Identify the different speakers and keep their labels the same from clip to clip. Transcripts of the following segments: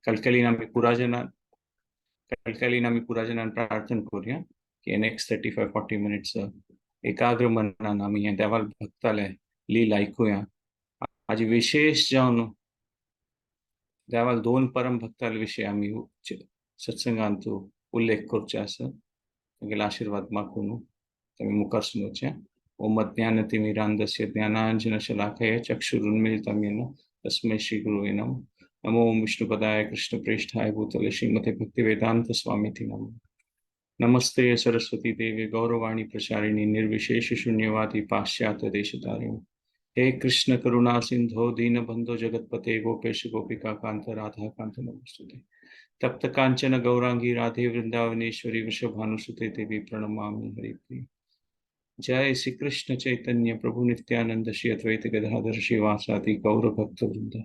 Speaker 1: कलकलीन आमी पुराजनान कलकलीन आमी पुराजनान प्रार्थना करूया की नेक्स्ट 35-40 मिनिट्स एकाग्र मनान आमी हें देवाल भक्ताले लील आयकुया. आजी विशेष जावन देवाल दोन परम भक्ताले विशय आमी सत्संगांत उल्लेख करचे आसा. तागेले आशिर्वाद मागून आमी मुखार सुनोवचें. ओम अज्ञानतिमिरान्धस्य ज्ञानांजनशलाकया चक्षुरुन्मीलितं येन तस्मै श्रीगुरुवे नमः. नमो विष्णुपदाय कृष्णप्रेष्ठाय भूतले श्रीमते भक्तिवेदांत स्वामीति नमः. नमस्ते सरस्वती देवी गौरवाणी प्रचारिणी निर्विशेष शून्यवादी पाश्चात्य देशतारिणी. हे कृष्ण करुणा सिंधो दीनबंधो जगतपते गोपेश गोपिका कांत राधा कांत नमस्तुते. तप्त कांचन गौरांगी राधे वृंदावनेश्वरी वृषभानुसुते देवी प्रणमामि हरिप्रिये. जय श्री कृष्ण चैतन्य प्रभु नित्यानंद श्री अद्वैत गदाधर श्रीवासादि गौर भक्त वृंद.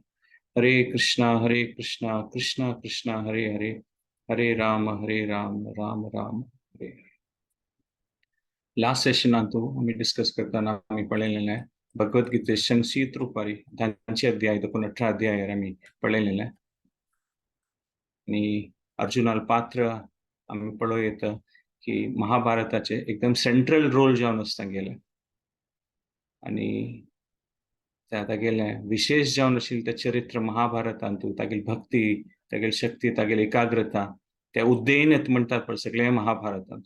Speaker 1: हरे कृष्णा कृष्णा कृष्णा हरे हरे, हरे राम राम राम हरे हरे. लास्ट सेशनांतु आमी डिस्कस करताना आमी पळयलेलें भगवद्गीते संक्षिप्त रुपारी धांचे अध्याय देखून 18 अध्यायार आमी पळयलेलें. आनी अर्जुनाल पात्र आमी पळोवं येता की महाभारताचे एकदम सेंट्रल रोल जावन आसता गेले आनी ते तागेलें विशेष जावन आशिल्लें तें चरित्र महाभारतांतू तागेली भक्ती, तागेली शक्ती, तागेली एकाग्रता ते उद्देनत म्हणटात पळय सगळें महाभारतांत.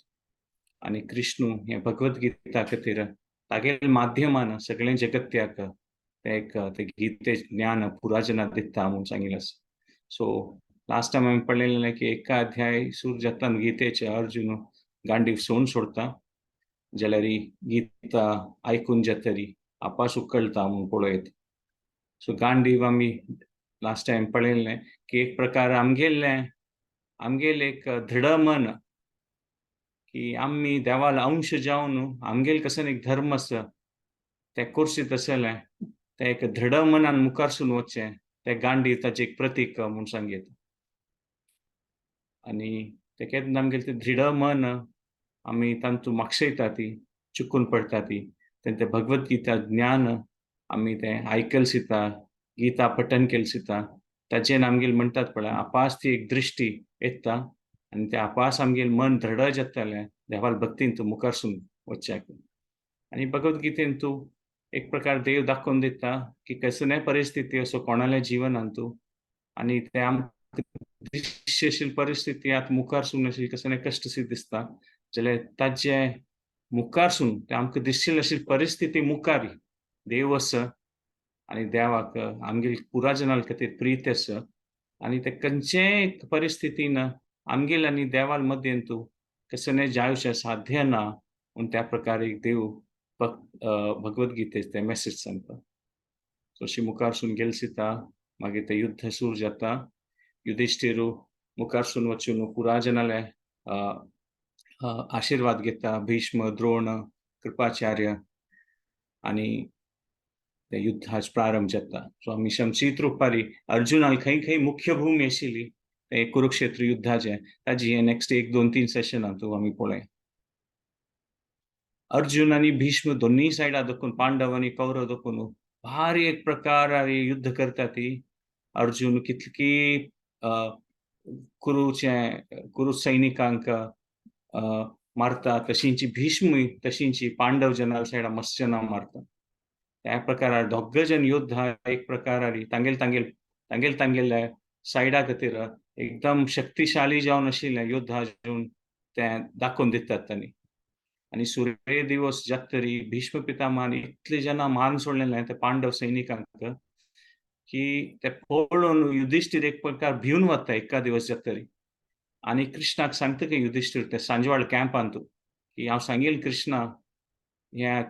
Speaker 1: आनी कृष्णू हें भगवद्गीता खातीर तागेले माध्यमान सगळें जगत्याक तें एक तें गीते ज्ञान पुराजना दिता म्हूण सांगिल्लें आसा. सो लास्ट टायम आमी पळयलें की एका अध्याय सुरू जाता गीतेचे अर्जुन गांडीव सोण सोडता जाल्यार गीता आयकून जातरी आपास उकळटा म्हूण पळयत. सो गांडीव आमी लास्ट टायम पळयलें की एक प्रकार आमगेलें आमगेलें एक दृढ मन की आमी देवाल अंश जावन आमगेल कसो एक धर्म आसा तें कोर्सीत आसलें तें एक दृढ मनान मुखारसून वचचें तें गांडीव ताचें एक प्रतीक म्हूण सांगीत. आनी तें केन्ना आमगेलें तें दृढ मन आमी तांतू मागशेता ती चुकून पडटा ती तें भगवद्गीता ज्ञान आमी तें आयकल सिता गीता पठन केल सिता ताचेर आमगेल म्हणटात पळय आपास ती एक दृश्टी येता आनी ते आपास आमगेल मन दृढ जातालें देवाल भक्तीन तूं मुखारसून वचच्याक. आनी भगवद्गीतेन तूं एक प्रकार देव दाखोवन दिता की कसल्याय परिस्थिती असो कोणाल्या जिवनान तूं आनी ते आमकां दृश्यशील परिस्थिती आतां मुखारसून अशी कसलें कश्ट शी दिसता जाल्यार ताजे मुखारसून ते आमकां दिसशील अशी परिस्थिती मुखार देव आसा आनी देवाक आमगेल पुराजनाल खातीर प्रीत आसा आनी ते खंयचेय परिस्थितीन आमगेल आनी देवाल मदेन तूं कसलें जावचें साध्य ना म्हूण त्या प्रकारे एक देव भगवद्गीतेच ते मेसेज सांगता. अशी मुखारसून गेल सीता मागीर ते युद्ध सुरू जाता. युधिष्ठिरू मुखारसून वचून पुराजनाले आशिर्वाद घेता, भीष्म, द्रोण, कृपाचार्य आनी ते युद्धाच प्रारंभ जाता. सो आमी संक्षिप्त रुपारी अर्जुनाल खंय खंय मुख्य भूमी आशिल्ली ते कुरुक्षेत्र युद्धाचें ताजी हे नेक्स्ट 1 2 3 सेशनांत आमी पळोवया. अर्जुन आनी भीष्म दोनूय सायडा दखून पांडव आनी कौरव दखून भारी एक प्रकार युद्ध करता ती. अर्जुन कितकी कुरु सैनिकांक मारता तशींची भीष्मूय तशींची पांडव जनाल सायडा मस्त जना मारता. त्या प्रकारार दोग जन योद्धा एक प्रकारारी तांगेल तांगेल तांगेल तांगेले सायडा खातीर एकदम शक्तिशाली जावन आशिल्ले योद्धा जावन ते दाखोवन दितात तांणी. आनी सूर्य दिवस जातरी भीष्म पितामहान इतले जाणां मारून सोडलेले ते पांडव सैनिकांक की ते पळोवन युधिष्ठिर एक प्रकार भिवन वता एका दिवस जातरी. आनी कृष्णाक सांगता की युधिष्ठिर ते सांजवाळ कॅम्पांत की हांव सांगील कृष्णा ह्या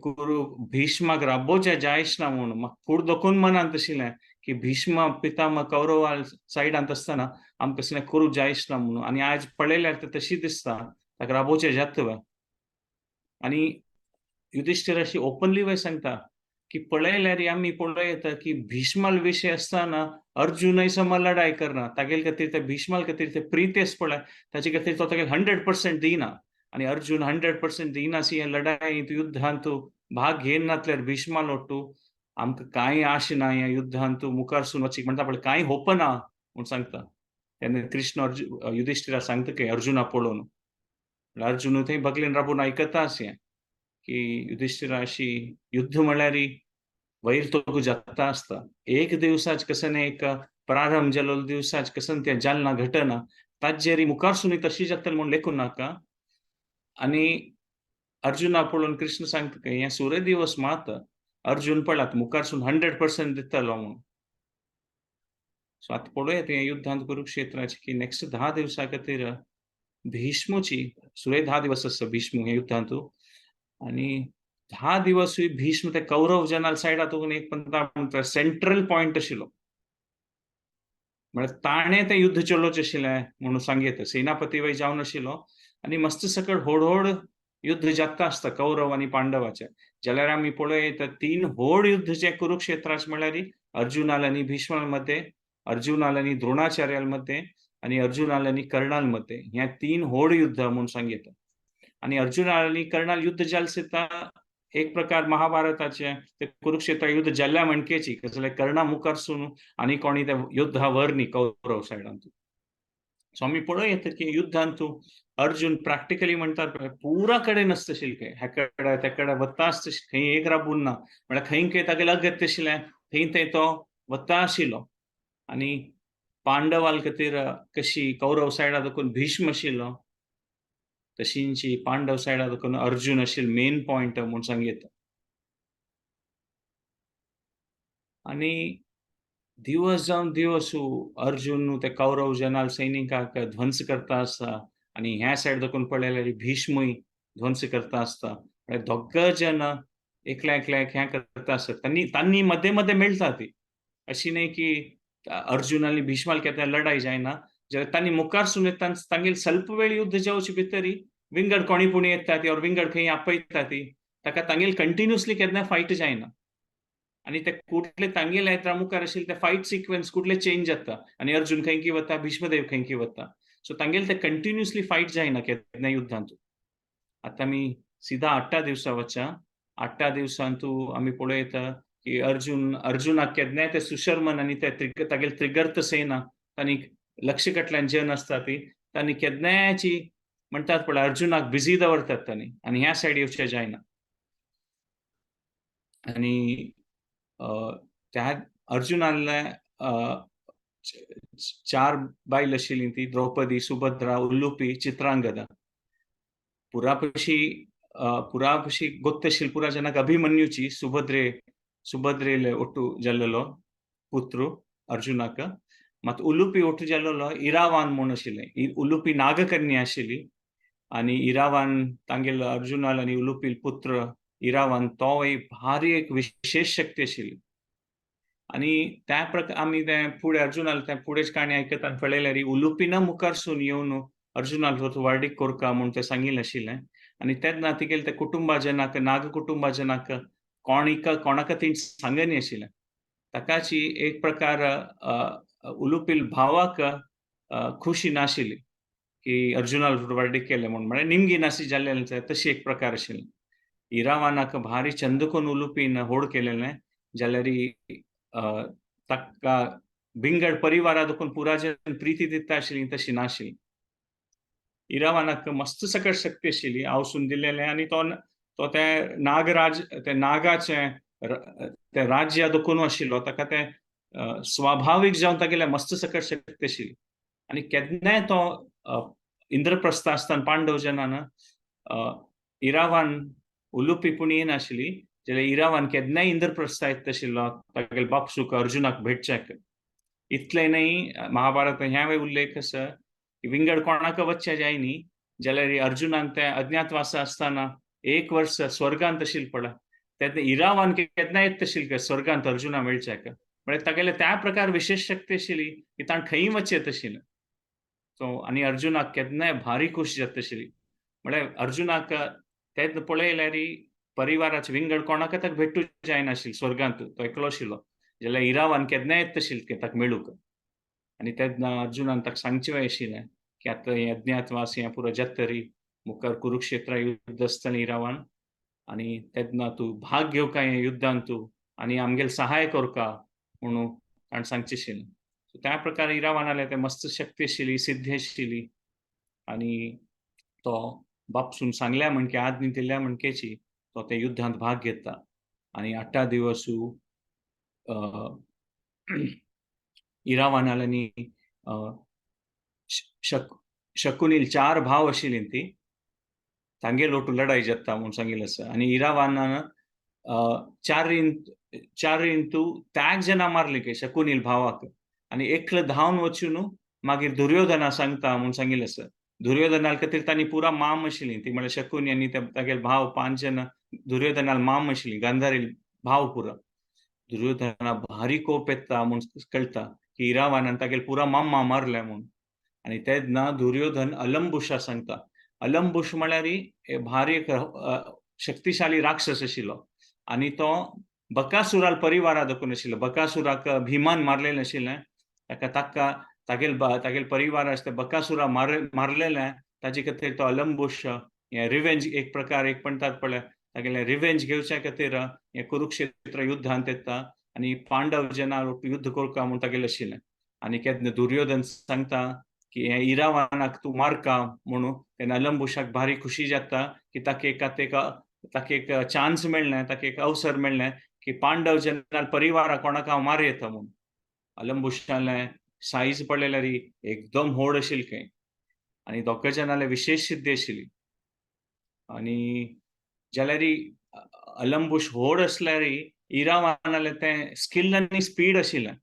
Speaker 1: कुरु भीष्माक राबोवचें जायच ना म्हूण म्हाका फूड दखून मनांत आशिल्लें की भीष्म पितामह कौरवा सायडांत आसतना आमकां कसलें करूं जायच ना म्हणून. आनी आयज पळयल्यार तें तशी दिसता ताका राबोवचें जाता. आनी युधिष्ठिर अशी ओपनली वय सांगता की पळयल्यार आमी पळोवं येता की भीष्माल विशय आसतना अर्जुनय सम लढाय करना तागेले खातीर ते भीष्माल खातीर ते प्रीतेस पळय ताचे खातीर तो तागेले 100% दिना आनी अर्जुन 100% दिनासी हे लढायेंत युद्धांत भाग घेयनातल्यार भीष्माल ओट्टू आमकां कांय आश ना ह्या युद्धांत मुखार सून वचीक म्हणटा पळय कांय होप ना म्हूण सांगता. तेन्ना कृष्ण युधिश्ठिरा सांगता की अर्जुना पळोवन, अर्जुन थंय बगलेन राबून आयकता अशें की युधिश्ठिरा अशी युद्ध म्हळ्यार वैर तोगू जाता आसता. एक दिवसाच कसन एक प्रारंभ जालो दिवसाच कसन तें जालना घटना ताजेर मुखारसून तशी जातली म्हूण लेखूं नाका. आनी अर्जुना पळोवन कृष्ण सांगता की हें सूर्य दिवस मात अर्जुन पळात मुखारसून 100% दितलो म्हणून. सो आतां पळोवया तें युद्धांत कुरुक्षेत्राचें की नेक्स्ट 10 दिवसां खातीर भीष्मची सूर्य 10 दिवस आसता भीष्म हे युद्धांत. आनी 10 दिवसूय भीष्म ते कौरव जनाल सायडात एक म्हणटा सेंट्रल पॉयंट आशिल्लो, म्हळ्यार ताणें तें युद्ध चलोवचें आशिल्लें म्हणून सांगयत सेनापती वय जावन आशिल्लो. आनी मस्त सकळ होड होड युद्ध जाता आसता कौरव आनी पांडवाचे. जाल्यार आमी पळोवया 3 व्हड युद्ध जे कुरुक्षेत्राचे म्हळ्यार अर्जुनाल आनी भीष्मा मध्ये, अर्जुनाल आनी द्रोणाचार्याल मध्ये आनी अर्जुनाल आनी कर्णाल मध्ये, ह्या 3 व्हड युद्ध म्हूण सांगयता. आनी अर्जुनाल आनी कर्णाल युद्ध जाल सुद्दां एक प्रकार महाभारताचे ते कुरुक्षेत्र युद्ध जाल्ल्या म्हणकेची, कसले कर्णा मुखारसून आनी कोणी ते युद्धा वर न्ही कौरव सायडांत. सो आमी पळोवया की युद्धांत अर्जुन प्रॅक्टिकली म्हणटात पुरा कडेन आसता आशिल्लें, ह्या त्या कडेन वता आसता, खंय एक राबून ना, म्हळ्यार खंय खंय तागेलें अगत्य आशिल्लें थंय थंय तो वता आशिल्लो. आनी पांडवाल खातीर कशी कौरव सायडा देखून भीष्म आशिल्लो तशींची पांडव सायडा देखून अर्जुन आशिल्लो मेन पॉयंट म्हूण सांगयता. आनी दिवस जावन दिवस अर्जुन ते कौरव जनाल सैनिकांक ध्वंस करता आसता आनी ह्या सायड देखून पळयल्यार भीष्मूय ध्वंस करता आसता. म्हळ्यार दोग जन एकल्या एकल्याक हें करता आसता, तांणी मदें मदें मेळटा ती, अशी न्हय की अर्जुन आनी भीष्माल केन्ना लढाई जायना, जाल्यार तांणी मुखारसून तांगेल स्वल्प वेळ युद्ध जावचे भितरी विंगड कोणी पुणी येता ती और विंगड खंय आपयता ती, ताका तांगेल कंटिन्युअसली केन्ना फायट जायना. आनी ते कुठले तांगेले येता मुखार आशिल्ले ते फायट सिक्वेन्स कुठले चेंज जाता आनी अर्जुन खंय वता, भीष्मदेव खंय वता, सो तांगेल ते कंटिन्युअसली फायट जायना केन्ना युद्धांत. आतां आमी सिधा 8 दिवसा वचा, 8 दिवसांतू आमी पळयता की अर्जुनाक केन्नाय ते सुशर्मन आनी ते तागेल त्रिगर्त सेना तांणी लक्ष कटल्यान जन आसता ती तांणी केन्नायची म्हणटात पळय अर्जुनाक बिजी दवरतात तांणी आनी ह्या सायड येवचें जायना. आनी त्या अर्जुनाले 4 बायल आशिल्ली ती द्रौपदी, सुभद्रा, उल्लुपी, चित्रांगदा. पुरापशी गोत्त आशिल्ली पुरा जनाक अभिमन्यूची सुभद्रेले ಒಟ್ಟು जाल्लो पुत्र अर्जुनाक. मात उलुपी ಒಟ್ಟು जाल्लो इरावान म्हूण आशिल्लें, उलुपी नागकन्या आशिल्ली आनी इरावान तांगेलो अर्जुनाल आनी उलुपी पुत्र इरावान तो एक भारी एक विशेष शक्ती आशिल्ली. आनी त्या प्रकार आमी तें फुडें अर्जुनाल तें फुडेंच काणी आयकता आनी पळयल्यार उलुपीन मुखारसून येवन अर्जुनाल वार्डीक कोरका म्हूण तें सांगिल्लें आशिल्लें. आनी तेन्ना तिगेले ते कुटुंबा जनाक नाग कुटुंबा जनाक कोणाक ती सांगनी आशिल्लें, ताकाची एक प्रकार उलुपील भावाक खुशी नाशिल्ली की अर्जुनाल वार्डीक केलें म्हूण, म्हळ्यार निमगी नासी जाल्लें तशी एक प्रकार आशिल्लें. इरावानाक भारी चंदकोन उलुपीन होड केलेलें जाल्यार ताका बिंगड परिवारा देखून पुराजन प्रिती दिता आशिल्ली तशी नाशिल्ली. इरावानाक मस्त सकट शक्ती आशिल्ली आवसून दिलेलें आनी तो तो ते नागराज ते नागाचें ते राज्य देखून आशिल्लो, ताका तें स्वाभावीक जावन तागेले मस्त सकट शक्ती आशिल्ली. आनी केन्नाय तो इंद्रप्रस्थ आसतना पांडव जनान इरावान उलुपी पूण येनाशिल्ली, जाल्यार इरावान केन्नाय इंद्रप्रस्थ येता आशिल्लो तागेले बापसूक अर्जुनाक भेटच्याक. इतलें न्हय महाभारत ह्या उल्लेख आसा की विंगड कोणाक वच्चें जाय न्ही, जाल्यार अर्जुनान ते अज्ञातवास आसतना 1 वर्स स्वर्गांत आशिल्लें पळय, तेन्ना इरावान केन्ना येता आशिल्लें स्वर्गांत अर्जुना मेळच्याक, म्हळ्यार तागेले त्या प्रकार विशेष शक्ती आशिल्ली की ताणें खंय वचचें येता आशिल्लें. सो आनी अर्जुनाक केन्नाय भारी खुश जाता आशिल्ली, म्हळ्यार अर्जुनाक तेन्ना पळयल्यार परिवाराचे विंगड कोणाक ताका भेटू जायनाशिल्लें स्वर्गांत, तो एकलो आशिल्लो, जाल्यार इरावान केन्नाय येता आशिल्लें ताका मेळूंक. आनी तेन्ना अर्जुनान ताका सांगचें आशिल्लें की आतां हें अज्ञातवास हें पुरो जातरी मुखार कुरुक्षेत्रा युद्ध आसतलें इरावान, आनी तेन्ना तूं भाग घेवका हें युद्धान तूं आनी आमगेले सहाय करका म्हणून ताणें सांगचें आशिल्लें. सो त्या प्रकारे इरावानाले ते मस्त शक्ती आशिल्ली, सिद्धी आशिल्ली आनी तो बापसून सांगल्या म्हणके आज्ञा दिल्या म्हणकेची तो ते युद्धांत भाग घेता आनी 8 दिवसू इरावानाल्यांनी शकुनील 4 भाव आशिल्ली ती तांगे लोटू लढाई जाता म्हूण सांगिल्लें आसा. आनी इरावानान 4 इंतू त्याग जना मारली की शकुनील भावाक आनी एकलो धांवन वचून मागीर दुर्योधना सांगता म्हूण सांगिल्लें आसा. दुर्योधना खातीर तांणी पुरा माम आशिल्ली ती म्हळ्यार शकुनी आनी तागेले भाव 5 जाणां दुर्योधनाल माम आशिल्ली, गांधारी भाव पुरा. दुर्योधना भारी कोप येता म्हूण कळटा की इरावानान तागेले पुरा माम्मा मारल्या म्हूण. आनी तेन्ना दुर्योधन अलंबुशा सांगता. अलंबुश म्हळ्यार भारी एक शक्तिशाली राक्षस आशिल्लो आनी तो बकासुराल परिवारा दाखोवन आशिल्लो. बकासुराक भीमान मारलेलें आशिल्लें, ताका ताका तागेल तागेल परिवार आसता बकासुरा मारलेलें, ताजे खातीर तो अलंबुश हें रिवेंज एक प्रकार एक म्हणटात पळय तागेलें रिवेंज घेवच्या खातीर हें कुरुक्षेत्र युद्धांत येता आनी पांडव जेन्ना युद्ध करता म्हूण तागेलें आशिल्लें. आनी केन्ना दुर्योधन सांगता की हें इरावानाक तूं मारका म्हणून, तेन्ना अलंबुशाक भारी खुशी जाता की ताका एक ताका एक चान्स मेळ्ळें, ताका एक अवसर मेळ्ळें की पांडव जेन्ना परिवारा कोणाक हांव मार येता म्हूण. अलंबुशालें सायज पळयल्यार एकदम व्हड आशिल्ली खंय आनी दोग जाणाले विशेष सिद्धी आशिल्ली. आनी जाल्यार अलंबुश व्हड आसल्यार इरावानालें तें स्किल आनी स्पीड आशिल्लें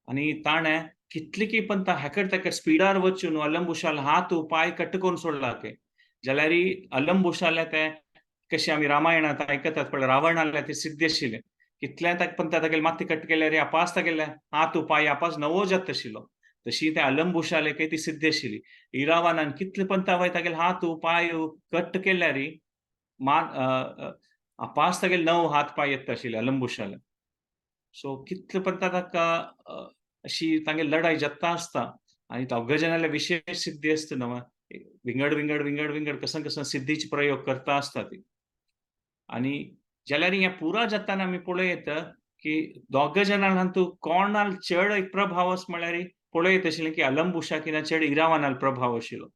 Speaker 1: आनी ताणें कितली की पण हेकड तेकड स्पिडार वचून अलंबुशाल हात पांय कट करून सोडला खंय. जाल्यार अलंबुशालें तें कशें आमी रामायणांत आयकतात पळय रावणालें तें सिद्धी आशिल्लें कितलें ताका पण तागेले माती कट केल्यार आपास तागेले हात पांय आपास नवो जाता आशिल्लो, तशी तें अलंबुशालें खंय ती सिद्धी आशिल्ली. इरावानान कितले पण वय तागेले हात पांय कट केल्यार मान आपास तागेले नव हात पांय येता आशिल्ले अलंबुशाले. सो कितले पण ताका अशी तांगे लढाई जाता आसता आनी दोग जाणाले विशेष सिद्धी आसता न्हू, विंगड विंगड विंगड विंगड कसन कसन सिद्धीचे प्रयोग करता आसता ती. आनी जाल्यार हें पुरा जाताना आमी पळयत की दोग जाणां हातूंत कोणाल चड एक प्रभाव आसा म्हळ्यार पळयत आशिल्लें की अलंबुशाक ना चड इरावानाल प्रभाव आशिल्लो.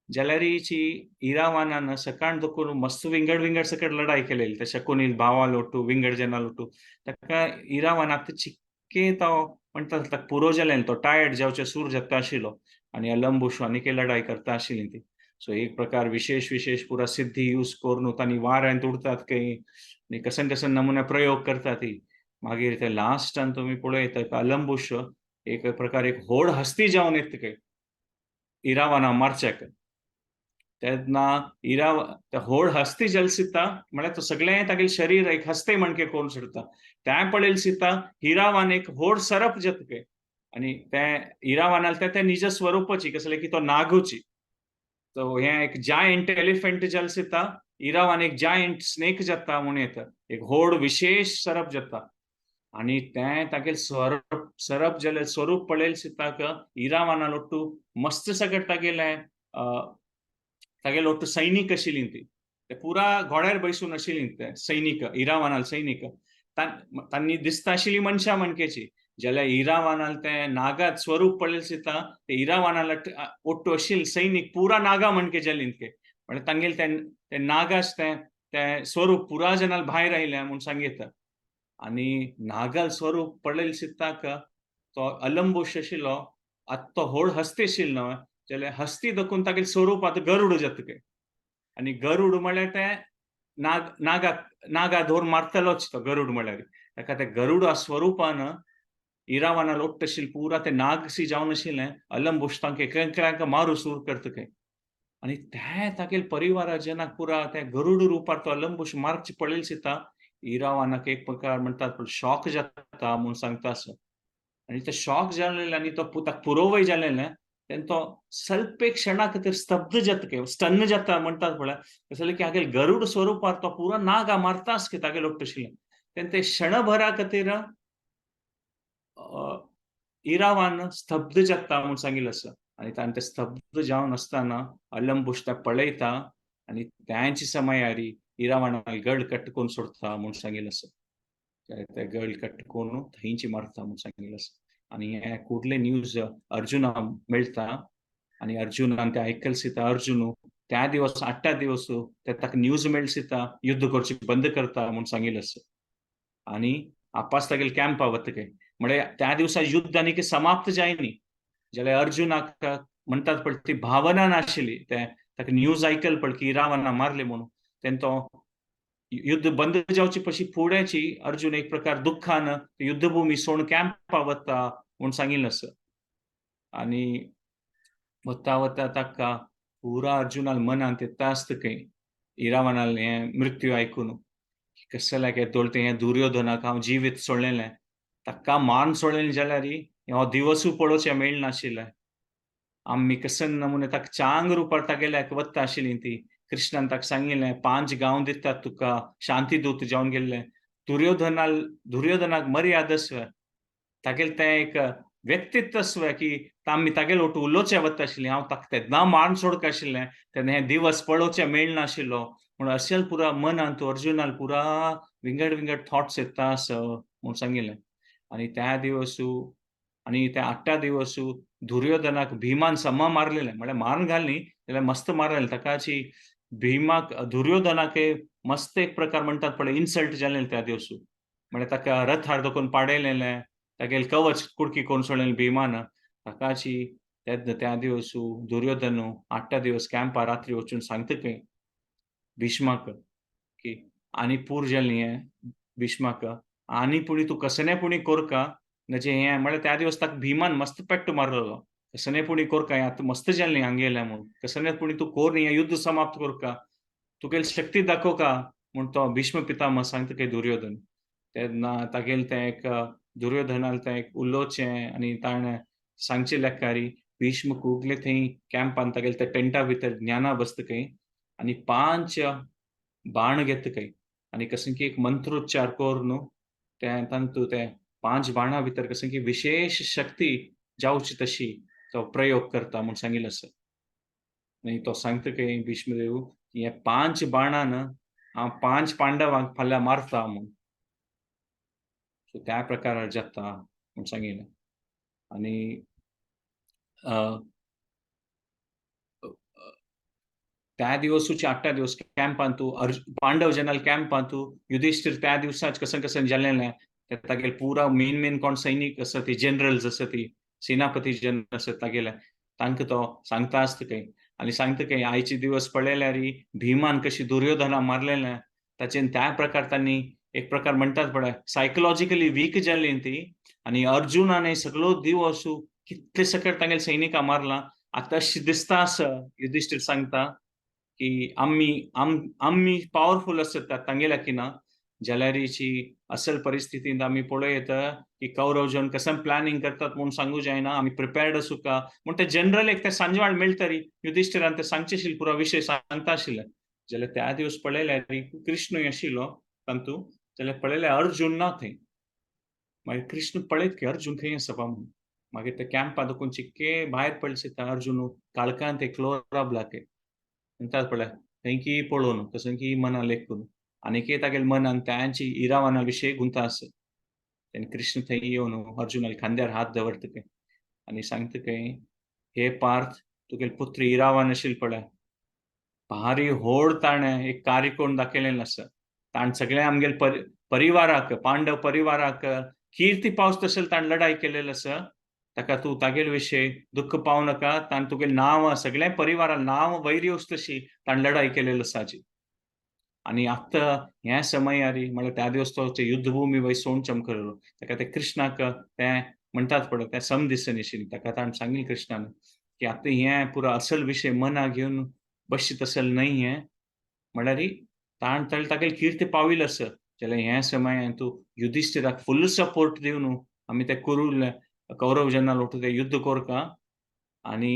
Speaker 1: जाल्यारीची इरावानान सकाळ दखून मस्त विंगड विंगड सकट लढाई केलेली, तशें शकुनील भावा लोटू विंगड जाणां लोटू ताका इरावान आतां चिक्के तो म्हणटा ताका पुरो जालें, तो टायर्ड जावचें सूर जाता आशिल्लो आनी अलंबुश आनीक लढाई करता आशिल्ली ती. सो एक प्रकार विशेष विशेष पुरा सिद्धी यूज करून तांणी वाऱ्यांत उडतात खंय आनी कसन कसन नमुने प्रयोग करतात ती. मागीर ते लास्टान तुमी पळयता अलंबुश एक प्रकार एक व्हड हस्ती जावन येता खंय इरावाना मारच्याक. तेन्ना ते व्हड हस्ती जाल सीता म्हळ्यार तो सगळें तागेलें शरीर एक हस्ते म्हणके करून सोडटा. तें पळयल सीता इरावान एक व्हड सरप जाता खंय आनी तें इरावानाल तें निज स्वरूपाची कसलें की तो नागूची. तो हें एक जायंट एलिफंट जाल सीता इरावान एक जायंट स्नेक जाता म्हूण येता, एक व्हड विशेष सरप जाता आनी तें तागेलें सरप सरप जालें स्वरूप पळयल सीताक इरावाना लोटू मस्त सगळें तागेलें तागेले लोटू सैनीक आशिल्ली ती, ते पुरा घोड्यार बैसून आशिल्ली ते सैनीक इरावानाल सैनीक तांणी दिसता आशिल्ली मनशां म्हणकेची. जाल्यार इरावानाल तें नागात स्वरूप पळयल सीता ते इरावानाल ओट्टू आशिल्ले सैनीक पुरा नागा म्हणके जाली ते, म्हळ्यार तांगेले तें नागास तें तें स्वरूप पुरा जनाल भायर आयलें म्हूण सांगता. आनी नागाल स्वरूप पळयल सीताक तो अलंबुश आशिल्लो आतां तो व्हड हस्ती आशिल्लो न्हय, जाल्यार हस्ती दखून तागेलें स्वरूप आतां गरुड जाता खंय आनी गरुड म्हळ्यार तें नाग नागा नागा धरून मारतलोच तो गरुड म्हळ्यार ताका ते गरुड स्वरूपान इरावाना लोट्ट आशिल्लें पुरा ते नागसी जावन आशिल्लें अलंबुश तांकां एकएकल्यांक मारू सूर करता खंय. आनी ते तागेले परिवारा जेन्ना पुरा ते गरुड रुपार तो अलंबुश मारचे पळयल सीता इरावानाक एक प्रकार म्हणटात पूण शॉक जाता म्हूण सांगता आसा. आनी ते शॉक जालें आनी तो ताका पुरोवय जालें तेन्ना तो स्वल्प एक क्षणा खातीर स्तब्ध जाता खंय, स्तन्न जाता म्हणटात पळय कसलें की हागेले गरुड स्वरूपार तो पुरा नागा मारताच की तागेले लोट्ट आशिल्लें. तेन्ना ते क्षणभरा खातीर इरावान स्तब्ध जाता म्हूण सांगिल्लें आसा. आनी ताणें तें स्तब्ध जावन आसतना अलंबुश तें पळयता आनी त्यांची समयारी इरावानाक गळ कट करून सोडता म्हूण सांगिल्लें आसा. ते गळ कट करून थंयची मारता म्हूण सांगिल्लें आसा. आनी हे कुडले न्यूज अर्जुना मेळटा आनी अर्जुनान ते आयकल सीता अर्जुन त्या दिवस आठ्या दिवस ते ताका न्यूज मेळ सीता युद्ध करची बंद करता म्हूण सांगिल्लें आसा. आनी आपास तागेले कॅम्पा वता काय म्हळ्यार त्या दिवसा युद्ध आनी की समाप्त जायनी. जाल्यार अर्जुनाक म्हणटात पळय ती भावना नाशिल्ली, ते ताका न्यूज आयकल पळय की रावणा मारले म्हणून तेन्ना तो युद्ध बंद जावची पशी फुड्याची अर्जुन एक प्रकार दुख्खान युद्धभूमी सोडून कॅम्पा वता म्हूण सांगिल्लें आसा. आनी वता वता ताका पुरा अर्जुनाल मनांत येता आसता खंय इरावणाल हें मृत्यू आयकून कसलें काय दोळते हें दुर्योधनाक हांव जिवीत सोडलेलें, ताका मान सोडलेलें जाल्यार हो दिवसूय पळोवचें मेळनाशिल्लें. आमी कसन नमुने ताका चांग रुपार तागेल्याक वता आशिल्ली ती. कृष्णान ताका सांगिल्लें 5 गांव दितात तुका शांती दूत जावन गेल्लें. दुर्योधनाक मर्याद आसवे तागेलें तें एक व्यक्तित्व आसवे की आमी तागेले ओटू उलोवचें वता आशिल्लें, हांव ताका तेन्ना मान सोडका आशिल्लें, तेन्ना हे दिवस पळोवचें मेळनाशिल्लो म्हूण अशें पुरा मनांत अर्जुनान पुरा विंगड विंगड थॉट्स येता आसा म्हूण सांगिल्लें. आनी त्या दिवसू आनी त्या आठ्या दिवसू दुर्योधनाक भीमान समा मारलेलें, म्हळ्यार मारून घालनी जाल्यार मस्त मारलेलें ताकाची भीमाक दुर्योधनाक मस्त एक प्रकार म्हणटात पळय इन्सल्ट जालें त्या दिवसू. म्हळ्यार ताका रथार दखून पाडयलेलें, तागेले कवच कुडकी कोण सोडलें भीमान ताकाची. तेन्ना त्या दिवसू दुर्योधन आठ्या दिवस कॅम्पा रात्री वचून सांगता खंय भीष्माक की आनी पूर जालें हें भीष्माक आनी पुणी तूं कसने पुणी कोरका म्हणजे हें. म्हळ्यार त्या दिवस ताका भीमान मस्त पेट्ट मारलेलो, कसने पुणी कोरका हें आतां मस्त जालें हांगेलें म्हूण, कसने पुणी तूं कोर न्ही हें युद्ध समाप्त कोरका, तुगेली शक्ती दाखोवका म्हूण तो भीष्म पितामह सांगता खंय दुर्योधन. तेन्ना तागेलें तें एक दुर्योधनाल तें एक उलोवचें आनी ताणें सांगचें लेखारी भीष्म कुगले थंय कॅम्पान तागेले त्या टेंटा भितर ज्ञाना बसता खंय आनी 5 बाण घेता खंय आनी कसं की एक मंत्रोच्चार करून तें तांतू तें 5 बाणां भितर कसं की विशेष शक्ती जावची तशी तो प्रयोग करता म्हूण सांगिल्लें आसा. आनी तो सांगता खंय भीष्मदेव की हे 5 बाणान हांव 5 पांडवांक फाल्यां मारता म्हूण. सो त्या प्रकारार जाता म्हूण सांगिल्लें. आनी त्या दिवसूचे आठ्या दिवस कॅम्पांतू पांडव जनरल कॅम्पांतू युधिष्ठिर त्या दिवसाच कसन कसन जालेलें ते तागेले पुरा मेन मेन कोण सैनीक आसा ती जनरल्स आसा ती सेनापती जनरल आसा तागेले तांकां तो सांगता आसता खंय. आनी सांगता खंय आयचे दिवस पळयल्यार भीमान कशी दुर्योधना मारलेलें ताचेन त्या प्रकार तांणी एक प्रकार म्हणटात पळय सायकोलॉजिकली वीक जाल्ली ती. आनी अर्जुनान सगळो दिवस कितले सकट तागेले सैनिकां मारला आतां अशें दिसता आसा युधिष्ठिर सांगता की आमी आमी पावरफूल आसता तांगेल्या किना जाल्यारीची असल परिस्थितींत आमी पळोवं की कौरव जन कसं प्लॅनिंग करतात म्हूण सांगू जायना, आमी प्रिपेर्ड आसूं का म्हूण ते जनरल एक ते सांजवाळ मेळटरी युधिष्ठिरान ते सांगचे आशिल्ले पुरो विशय सांगता आशिल्ले. जाल्यार त्या दिवस पळयल्यार कृष्णूय आशिल्लो तातूंत, जाल्यार पळयल्यार अर्जुन ना थंय. मागीर कृष्ण पळयत की अर्जुन खंय आसा म्हूण. मागीर ते कॅम्पा दोकून चिक्के भायर पळयता अर्जुन काळखांत एकलो राबला के म्हणटात पळय थंय की पळोवन कसं की मना लेखून आनी तागेले मनान त्यांची इरावना विशय गुंता आसा. तेन्ना कृष्ण थंय येवन अर्जुनाल्या खांद्यार हात दवरता खंय आनी सांगता खंय हे पार्थ तुगेले पुत्र इरावन आशिल्ले पळय भारी होड ताणें एक कार्य करून दाखयलेलें आसा. ताणें सगळ्या आमगेले परिवाराक पांडव परिवाराक कीर्ती पावस तशें ताणें लढाई केलेली आसा. ताका तूं तागेले विशय दुख्ख पावं नाका, ताणें तुगेलें नांव सगळ्या परिवाराक नांव वैर येवचें तशी ताणें लढाई केलेली आसा. आनी आतां ह्या समयारी म्हळ्यार त्या दिवस तो युद्धभूमी वयर सोण चमकलो ताका ते कृष्णाक तें म्हणटात पळय तें सम दिसनाशिल्लें. ताका ताणें सांगिल्लें कृष्णान की आतां हें पुरो असल विशय मना घेवन बसचें तसलें न्हय हें, म्हळ्यार ताणें तागेली कीर्ती पाविल्ली आसा. जाल्यार ह्या समयान तूं युधिष्ठिराक फुल सपोर्ट दिवन आमी ते कुरू कौरव जेन्ना लोटू ते युद्ध कोरका आनी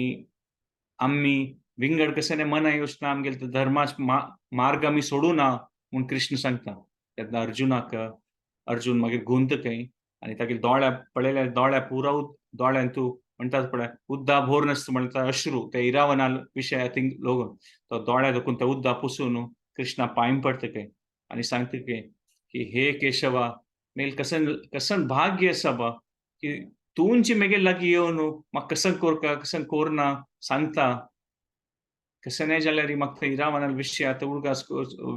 Speaker 1: आमी विंगड कशें मना योजना आमगेले धर्माच मार्ग आमी सोडू ना म्हूण कृष्ण सांगता. तेन्ना अर्जुनाक अर्जुन मागीर गुंत खंय आनी तागेले दोळ्या पळयल्यार दोळ्या पुरा दोळ्यान तूं म्हणटात पळय उद्दा भोर नासता म्हणटा अश्रू ते इरावना विशय थिंग लोगून तो दोळ्या दोकून ते उद्दा पुसून कृष्णा पांय पडटा खंय आनी सांगता खंय की हे केशवा मेल कसन कसन भाग्य आसा बा की तूंची मेगे लागीं येवन म्हाका कसं कोरका कसं कोरना सांगता, कशें नाही जाल्यार म्हाका इरावनाल विशय आतां उडगास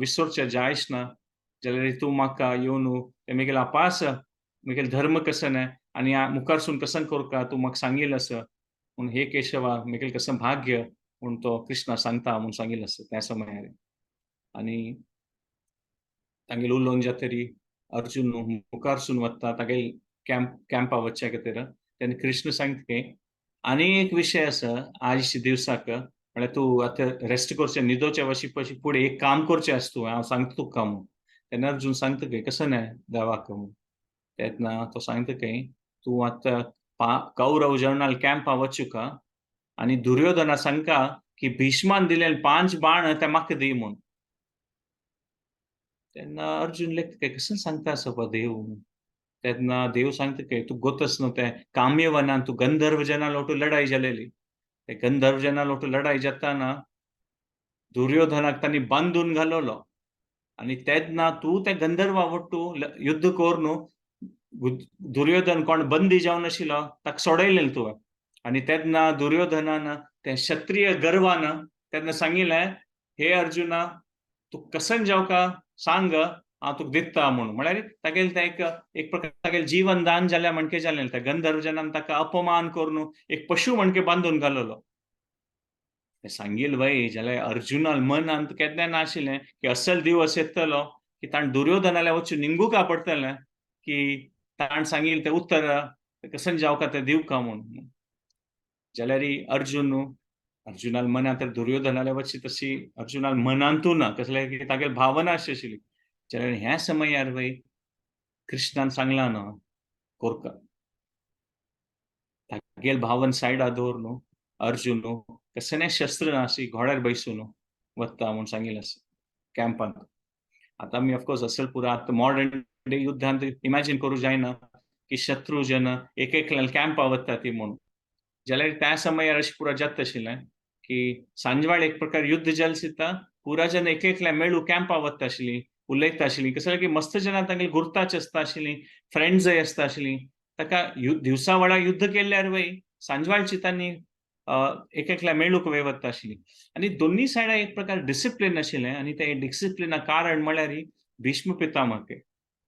Speaker 1: विसरचे जायच ना, जाल्यार तूं म्हाका येवन ते मेगेल अपास मेगेल धर्म कसं नाही आनी मुखारसून कसं कोरका तूं म्हाका सांगील आसा म्हूण हे केशवा मेगेल कसं भाग्य म्हूण तो कृष्णा सांगता म्हूण सांगील आसा त्या समयार. आनी तांगेल उलोवन जातरी अर्जुन मुखारसून वता तागेल कॅम्पा वचच्या खातीर. तेन्ना कृष्ण सांगता की आनी एक विशय आसा आज दिवसाक म्हळ्यार तूं आतां रेस्ट करचें न्हिदोचे वशी पशी फुडें एक काम करचें आसा तूं, हांव सांगता तुका म्हूण. तेन्ना अर्जुन सांगता की कसं न्हय देवाक म्हूण. तेन्ना तो सांगता की तूं आतां कौरव जर्नल कॅम्पा वचुका आनी दुर्योधना सांगका की भीष्मान दिले 5 बाण ते म्हाका दी म्हूण. तेन्ना अर्जुन लेखता की कसं सांगता आसा बा देव म्हूण. तेन्ना देव सांगता की तूं गोतस न्हू तें काम्यवनान तूं गंधर्व जना लोटू लढाई जालेली, ते गंधर्व जना लोटू लढाई जाताना दुर्योधनाक तांणी बांदून घालवलो आनी तेन्ना तूं त्या गंधर्वा वट्टू युद्ध करून दुर्योधन कोण बंदी जावन आशिल्लो ताका सोडयलें तुवें. आनी तेन्ना दुर्योधनान त्या क्षत्रिय गर्वान तेन्ना सांगिल्लें हे अर्जुना तूं कसन जावका सांग हांव तुका दिता म्हणून. म्हळ्यार तागेलें तें एक प्रकार तागेलें जीवन दान जालें म्हणके जालें. त्या गंधर्व जनान ताका अपमान करून एक पशु म्हणके बांदून घालवलो. तें सांगील वय जाल्यार अर्जुनाल मनांत केन्ना नाशिल्लें की असल दिवस येतलो की ताणें दुर्योधनाल्या वचून निंगूका पडटलें की ताणें सांगील तें उत्तर कसन जावका तें दिवका म्हूण. जाल्यार अर्जुनाल मनांत तर दुर्योधनाल्या वचची तशी अर्जुनाल मनांतू ना कसलें की तागेली भावना अशी आशिल्ली. जाल्यार ह्या समयार वय कृष्णान सांगलां न्हू कोरका तागेल भावन सायडा दवर न्हू अर्जुन कसलें शस्त्र नासी घोड्यार बैसून वता म्हूण सांगिल्लें आसा कॅम्पांत. आतां आमी ऑफकोर्स असल पुरा आतां मॉडर्न डे युद्धांत इमॅजीन करूं जायना की शत्रू जन एक एकल्यान कॅम्पा वता ती म्हूण. जाल्यार त्या समयार अशें पुरा जाता आशिल्लें की सांजवाळ एक प्रकार युद्ध जालें दिता पुरा जन एक एकल्या मेळू कॅम्पा वता आशिल्लीं उलयता आशिल्लीं. कसलें की मस्त जनां तांगेली गुर्ताच आसता आशिल्लीं, फ्रेंड्सय आसता आशिल्लीं. ताका दिवसा वेळार युद्ध केल्यार वय सांजवाळची तांणी एक एकल्या मेळूंक वय वता आशिल्ली. आनी दोन्ही सायडा एक प्रकार डिसिप्लीन आशिल्लें आनी ते डिसिप्लिना कारण म्हळ्यार भीष्म पितामह.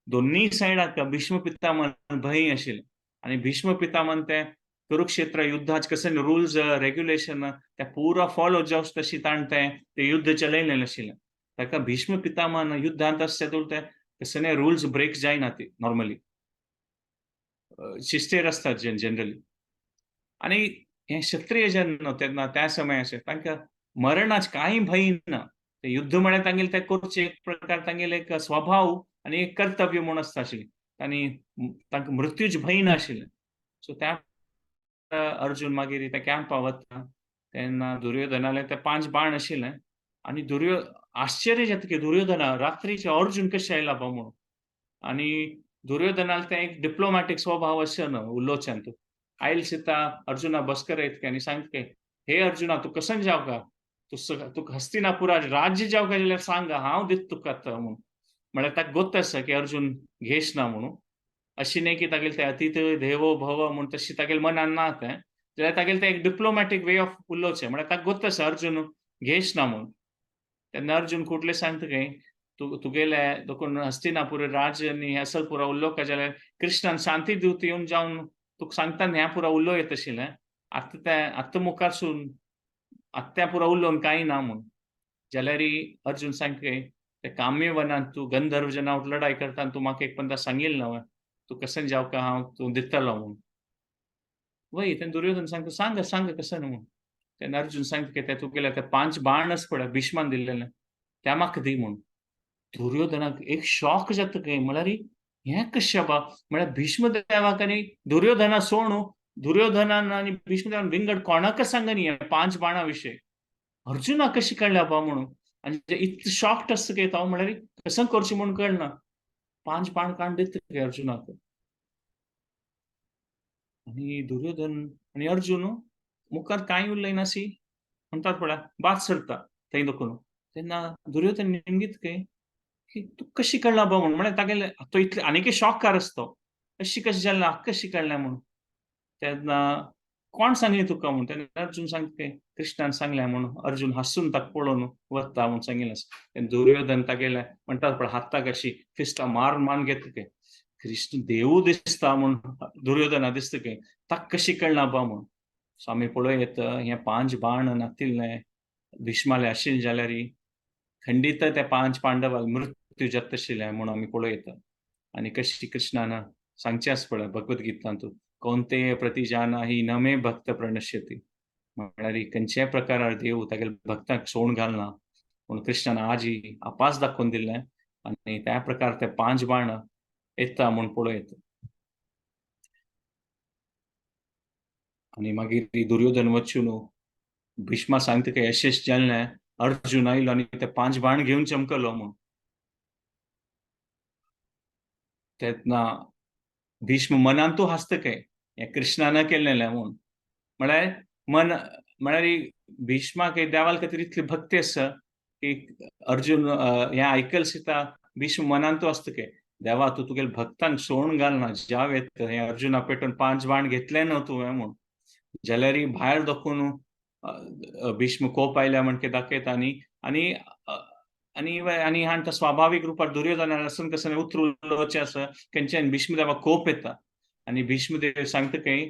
Speaker 1: दोन्ही सायडाक भीष्म पितामह भंय आशिल्लें आनी भीष्म पितामह ते कुरुक्षेत्र युद्धाच कशें रुल्स रेग्युलेशन ते पुरा फॉलो जावच तशी ताणें तें युद्ध चलयलें आशिल्लें. ताका भीष्म पितामह युद्धांत आसचे ते कसले रुल्स ब्रेक जायना ती नॉर्मली शिस्तेर आसतात जनरली. आनी हे क्षत्रिय जन तेन्ना त्या समय अशें तांकां मरणाच कांय भंय ना. ते युद्ध म्हळ्यार तांगेलें तें करचें एक प्रकार तांगेलें एक स्वभाव आनी एक कर्तव्य म्हूण आसता आशिल्लें आनी तांकां मृत्यूच भंय नाशिल्लें. सो त्या अर्जुन मागीर त्या कॅम्पा वता तेन्ना दुर्योधनाले ते 5 बाण आशिल्ले आनी आश्चर्य जाता की दुर्योधना रात्रीचे अर्जुन कशें आयला बा म्हणून. आनी दुर्योधनाल तें एक डिप्लोमॅटीक स्वभाव अशें न्हू उलोवच्यान तूं आयल सीता अर्जुना बसकर येत आनी सांगता हे अर्जुना तूं कसन जावका तुका हस्तिनापुरा राज्य जावका जाल्यार सांग हांव दित तुका आतां म्हणून. म्हळ्यार ताका गोत्त आसा की अर्जुन घेश ना म्हणून. अशी न्ही की तागेलें तें अतिथ देवो भव म्हूण तशी तागेलें मनान ना तें, जाल्यार तागेलें तें एक डिप्लोमॅटीक वे ऑफ उलोवचें. म्हळ्यार ताका गोत्त आसा अर्जुन घेश ना म्हणून. तेन्ना अर्जुन कुटले सांगता काय तुगेले देखून हस्तिनापूर राज्य आनी असल पुरा उलोवका जाल्यार कृष्णान शांती दूत येवन जावन तुका सांगता ह्या पुरा उलोव येत आशिल्लें आतां तें आतां मुखारसून आत्या पुरा उलोवन कांय ना म्हूण. जाल्यार अर्जुन सांगता ते काम्यवनांत तूं गंधर्व जना लढाई करता तूं म्हाका एक पंदा सांगील ना तूं कशें जावका हांव तूं दितलो म्हूण. वय तेन्ना दुर्योधन सांगता सांग सांग कशें न्हू म्हूण. तेन्ना अर्जुन सांगता की ते तुगेले ते 5 बाण आसा पळय भीष्मान दिल्लेले त्या म्हाका दी म्हूण. दुर्योधनाक एक शॉक जाता काय म्हळ्यार हें कशें बा म्हळ्यार भीष्म देवाक आनी दुर्योधना सोणू दुर्योधनान आनी भीष्म देवान विंगड कोणाक सांगनी हे 5 बाणा विशय अर्जुनाक कशी कळ्ळ्या बा म्हणून. आनी इतलें शॉक्ड आसता काय हांव म्हळ्यार कसं करचें म्हूण कळना. 5 बाण काडून दिता काय अर्जुनाक. आनी दुर्योधन आनी अर्जुन मुखार कांय उलयनासी म्हणटात पळय बाद सरता थंय देखून. तेन्ना दुर्योधन निमगीत काय की तूं कशी कळ्ळा बा म्हणून. म्हळ्यार तागेलें तो इतलें आनीक शॉकार आसतो अशी कशी जालें कशी कळ्ळें म्हणून. तेन्ना कोण सांगलें तुका म्हूण तेन्ना अर्जुन सांगता कृष्णान सांगलें म्हणून अर्जुन हांसून ताका पळोवन वता म्हूण सांगिल्लें आसा. दुर्योधन तागेले म्हणटात पळय हाताक अशी फिस्टां मारून मारून घेता ते कृष्ण देवू दिसता म्हूण दुर्योधना दिसता की ताका कशी कळना बा म्हूण. सो आमी पळोवं येता हे 5 बाण नातिल्ले भीष्माले आशिल्ले जाल्यार खंडीत त्या 5 पांडवाक मृत्यू जाता आशिल्लें म्हूण आमी पळोवं येता. आनी कशी कृष्णान सांगचें आसा पळय भगवद्गीतांतू कौंतेय प्रतिजाना ही नमे भक्त प्रणश्यती, म्हळ्यार खंयच्याय प्रकारार देव तागेले भक्तांक सोडून घालना पूण कृष्णान आजी आपास दाखोवन दिल्लें आनी त्या प्रकार ते 5 बाण येता म्हूण पळोवं येता. आनी मागीर दुर्योधन वचून भीष्मा सांगता की यशस जाल्लें अर्जुन आयलो आनी ते 5 बाण घेवन चमकलो म्हूण. तेन्ना भीष्म मनांतू हांसता काय हें कृष्णान केल्लें म्हूण. म्हळ्यार मन म्हळ्यार भीष्माक देवाल खातीर इतली भक्ती आसा की अर्जुन हें आयकल सीता भीष्म मनांतू आसता काय देवा तूं तुगेले भक्तांक सोडून घालना जाव येत हें अर्जुना पेटून 5 बाण घेतले न्हू तुवें म्हूण. जाल्यार भायर दाखोवन भीष्म कोप आयल्या म्हणके दाखयता आनी आनी आनी आनी हांकां स्वाभावीक रुपार दुर्योधनान आसून कसं उतरुलोचें आसा खंयच्यान भीष्मदेवाक कोप येता आनी भीष्मदेव सांगता खंय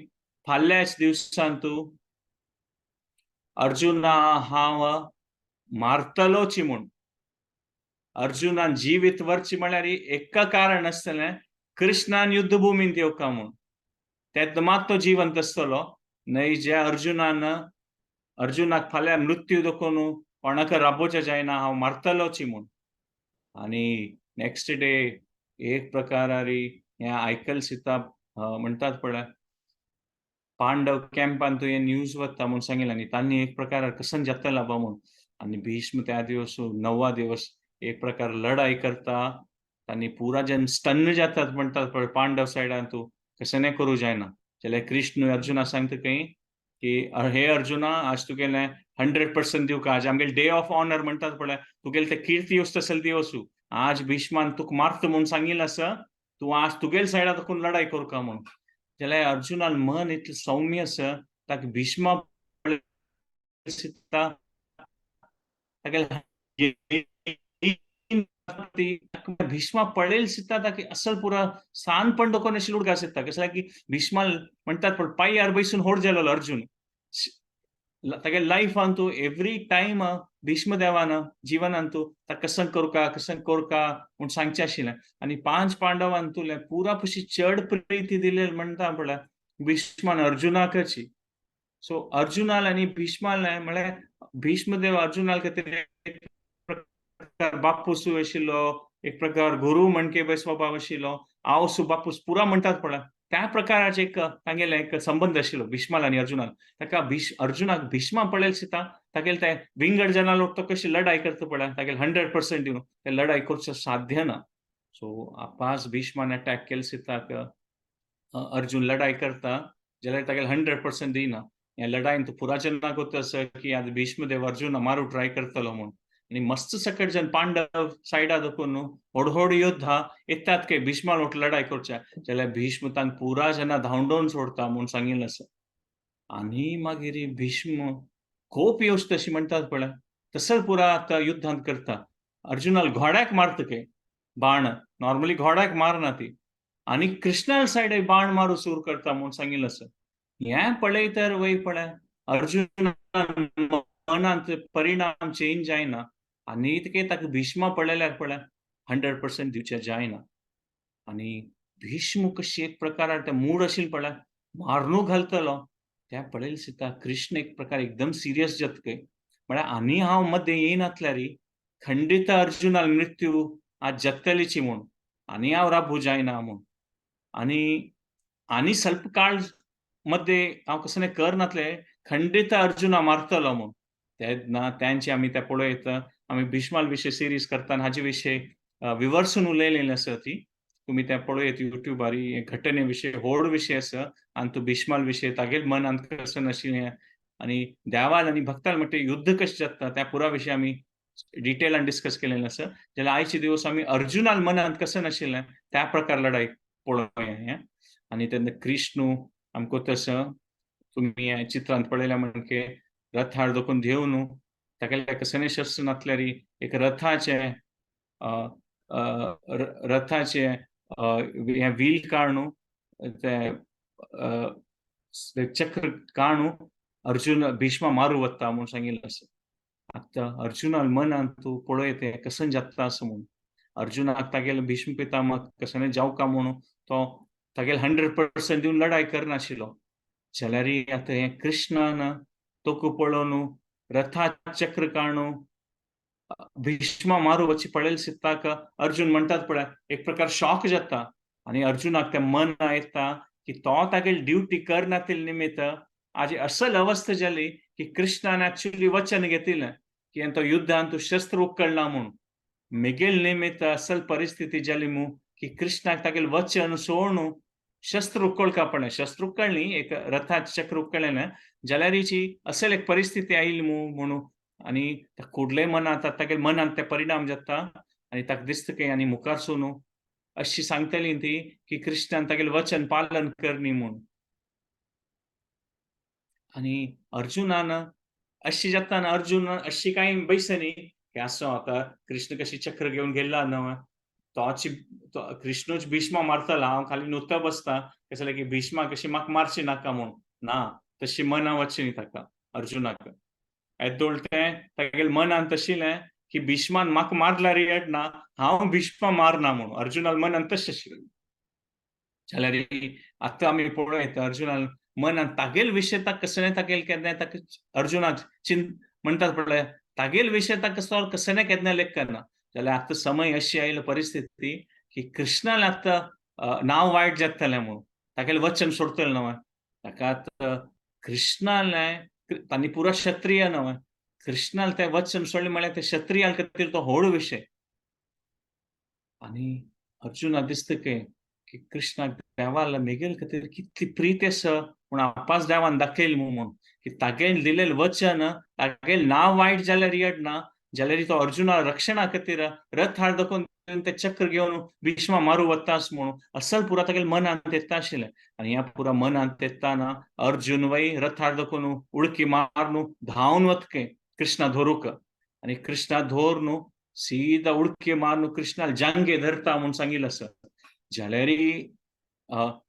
Speaker 1: फाल्याच दिवसान तूं अर्जुना हांव मारतलोची म्हूण. अर्जुनान जिवीत वरची म्हळ्यार एका कारण आसतलें कृष्णान युद्धभुमींत येवका म्हूण, तेन्ना मात तो जिवंत आसतलो न्हय. ज्या अर्जुनान अर्जुनाक फाल्यां मृत्यू दाखोवन कोणाक राबोवचें जायना हांव मारतलोची म्हूण. आनी नेक्स्ट डे एक प्रकारारी हें आयकल सीता म्हणटात पळय पांडव कॅम्पान तुवें न्यूज वता म्हूण सांगिल्लें आनी तांणी एक प्रकार कसन जातला बा म्हूण. आनी भीष्म त्या दिवस 9वा दिवस एक प्रकार लढाई करता आनी पुरा जन स्तन्न जातात म्हणटात पळय पांडव सायडान तूं कशें करूं जायना. जाल्यार कृष्ण अर्जुना सांगता खंय की हे अर्जुना आज तुगेलें 100% दिवका, आज आमगेले डे ऑफ ऑनर म्हणटात पळय तुगेले ते किर्ती वस्त असेल ती वसू, आज भीष्मान तुका मारता म्हूण सांगिल्लें आसा तूं आज तुगेले सायडा दाखोवन लढाई करूका म्हूण. जाल्यार अर्जुनान मन इतलें सौम्य आसा ताका भीष्मा सीता तागेले भीष्मा पळयल सीता ताका असल पुरा सानपण दाखोवन अशें उडगास येता कसं की भीष्मा म्हणटात पळय पांयार बैसून होड जालो अर्जुन तागे लायफान तूं एवरी टायम भीष्मदेवान जिवनान तूं ताका कसं करूका कसं करूका म्हूण सांगचें आशिल्लें. आनी 5 पांडवान तुलें पुरा पशी चड प्रिती दिले म्हणटा पळय भीष्मान अर्जुनाकची. सो अर्जुनाल आनी भीष्माल म्हळ्यार भीष्मदेव अर्जुनाल खातीर एक प्रकार बापूसू आशिल्लो, एक प्रकार गुरू म्हणके बय स्वभाव आशिल्लो, आवसू बापूस पुरा म्हणटात पळय त्या प्रकाराचे एक तांगेले एक संबंद आशिल्लो भीष्माल आनी अर्जुनाक. ताका अर्जुनाक भीष्मा पळयल सीता तागेले ते विंगड जना लोक तो कशी लढाई करता पळय तागेले 100% दिवन ते लढाई करचें साध्य ना. सो आपास भीष्मान अटॅक केले सीताक अर्जुन लढाई करता जाल्यार तागेले 100% दिना. ह्या लढाईन तूं पुरा जनाक वता आसा की आतां भीष्मदेव अर्जुना मारू ट्राय करतलो म्हूण. आनी मस्त सकट जन पांडव सायडा दाखोवन व्हड व्हड योद्धा येतात काय भीष्मा लोट लढाई करच्या जाल्यार भीष्म तांकां पुरा जना धांवडोवन सोडता म्हूण सांगिल्लें आसा. आनी मागीर भीष्म खूब येवच तशी म्हणटात पळय तसोच पुरा आतां युद्धांत करता अर्जुनाल घोड्याक मारता काय बाण नॉर्मली घोड्याक मारना ती आनी कृष्णाल सायड बाण मारू सुरू करता म्हूण सांगिल्लें आसा. हें पळय तर वय पळय अर्जुनान मनांत परिणाम चेंज जायना आनी इतकें ताका भीष्मा पळयल्यार पळय 100% दिवचें जायना. आनी भीष्म कशी एक प्रकार ते मूड आशिल्लें पळय मारनू घालतलो त्या पळयलें सीता कृष्ण एक प्रकार एकदम सिरियस जाता काय म्हळ्यार आनी हांव मदें येयनातल्यार खंडीत अर्जुनाल मृत्यू आज जातलीची म्हूण आनी हांव राबू जायना म्हूण. आनी आनी स्वल्प काळ मध्ये हांव कसलें करनातलें खंडीत अर्जुना मारतलो म्हूण. तेन्ना त्यांचे आमी ते पळयता आमी भीष्माल विशय सिरीज करतना हाजे विशय विवर्सून उलयलेली आसा ती तुमी ते पळयत युट्यूबार घटने विशय व्हड विशय आसा आनी तो भीष्माल विशय तागेले मनांत कसं नाशिल्लें आनी देवाल आनी भक्ताल म्हणटा युद्ध कशें जाता त्या पुरा विशय आमी डिटेलान डिस्कस केलेलें आसा. जाल्यार आयचे दिवस आमी अर्जुनाल मनांत कसं नाशिल्लें त्या प्रकार लढाई पळोवया हें. आनी तेन्ना कृष्णू आमकां तसं तुमी ह्या चित्रांत पळयल्या म्हणजे रथार दोकून देव न्हू तागेले कसलें शस्त्र नासल्यार एक रथाचें रथाचें हें व्हील काडून तें चक्र काडून अर्जुन भीष्मा मारू वता म्हूण सांगिल्लें आसा. आतां अर्जुना मनान तूं पळय तें कशें जाता आसा म्हूण. अर्जुनाक तागेले भीष्म पितामह कशें जावका म्हणून तो तागेले 100% दिवन लढाय करनाशिल्लो. जाल्यार आतां हें कृष्णान तोकू पळोवन रथा चक्र काडून भीष्मा मारू वची पळयले सित्ताक अर्जुन म्हणटात पळय एक प्रकार शॉक जाता. आनी अर्जुनाक तें मन येता की तो तागेली ड्युटी करनातील निमित्त आज असल अवस्था जाली की कृष्णान एक्चुअली वचन घेतिल्लें की तो युद्धान तूं शस्त्र उखलना म्हूण. मिगेल निमित्त असल परिस्थिती जाली मू की कृष्णाक तागेलें वचन सोडून शस्त्र उखलका पडलें. शस्त्र उखळ्ळी एक रथाचें चक्र उखळ्ळें ना जाल्यार असल एक परिस्थिती आयली मू म्हणून. आनी कुडले मनांत तागेले मनांत ते परिणाम जाता आनी ताका दिसता की आनी मुखार सोनू अशी सांगतली ती की कृष्णान तागेलें वचन पालन करनी म्हूण. आनी अर्जुनान अशी जाता अर्जुन अशी कांय बैसनी की आसूं आतां कृष्ण कशी चक्र घेवन गेला न्हय तोच कृष्णूच भीष्मा मारतलो हांव खाली नुतो बसता कसलें की भीष्मा कशी म्हाका मारची नाका म्हूण. ना तशी मना वचनी ताका अर्जुनाक. येदोळ तें तागेले मनान तशिलें की भीष्मान म्हाका मारल्यार येना हांव भीष्मा मारना म्हणून. अर्जुनाल मनान तशें आशिल्लें. जाल्यार आतां आमी पळयता अर्जुनान मनान तागेल विशय ताका कसलें तागेल केन्ना ताका अर्जुनाक चिंत म्हणटात पळय तागेल विशय ताका कसो कसलें केन्ना लेखना. जाल्यार आतां समय अशी आयली परिस्थिती की कृष्णान आतां नांव वायट जातलें म्हणून तागेलें वचन सोडतलें न्हय. ताका आतां कृष्णालें तांणी पुरो क्षत्रिय न्हय कृष्णाल तें वचन सोडलें म्हळ्यार ते क्षत्रिया खातीर तो व्हड विशय. आनी अर्जुना दिसता की कृष्णाक देवाला मेगेल खातीर कितली प्रीत आसा पूण आपास देवान दाखयली म्हूण की तागेल दिलेलें वचन तागेल नांव वायट जाल्यार येना जाल्यार तो अर्जुना रक्षणा खातीर रथ हाड दाखोवन ते चक्र घेवन भीष्मा मारू वतास म्हणून असल पुरा तागेले मनांत येता आशिल्लें. आनी ह्या पुरा मनांत येताना अर्जुन वय रथार दाखोवन उडकी मारून धांवन वतके कृष्णा धरूक. आनी कृष्णा धोरून सीधा उडकी मारून कृष्णा जांगे धरता म्हूण सांगिल्लें आसा. जाल्यार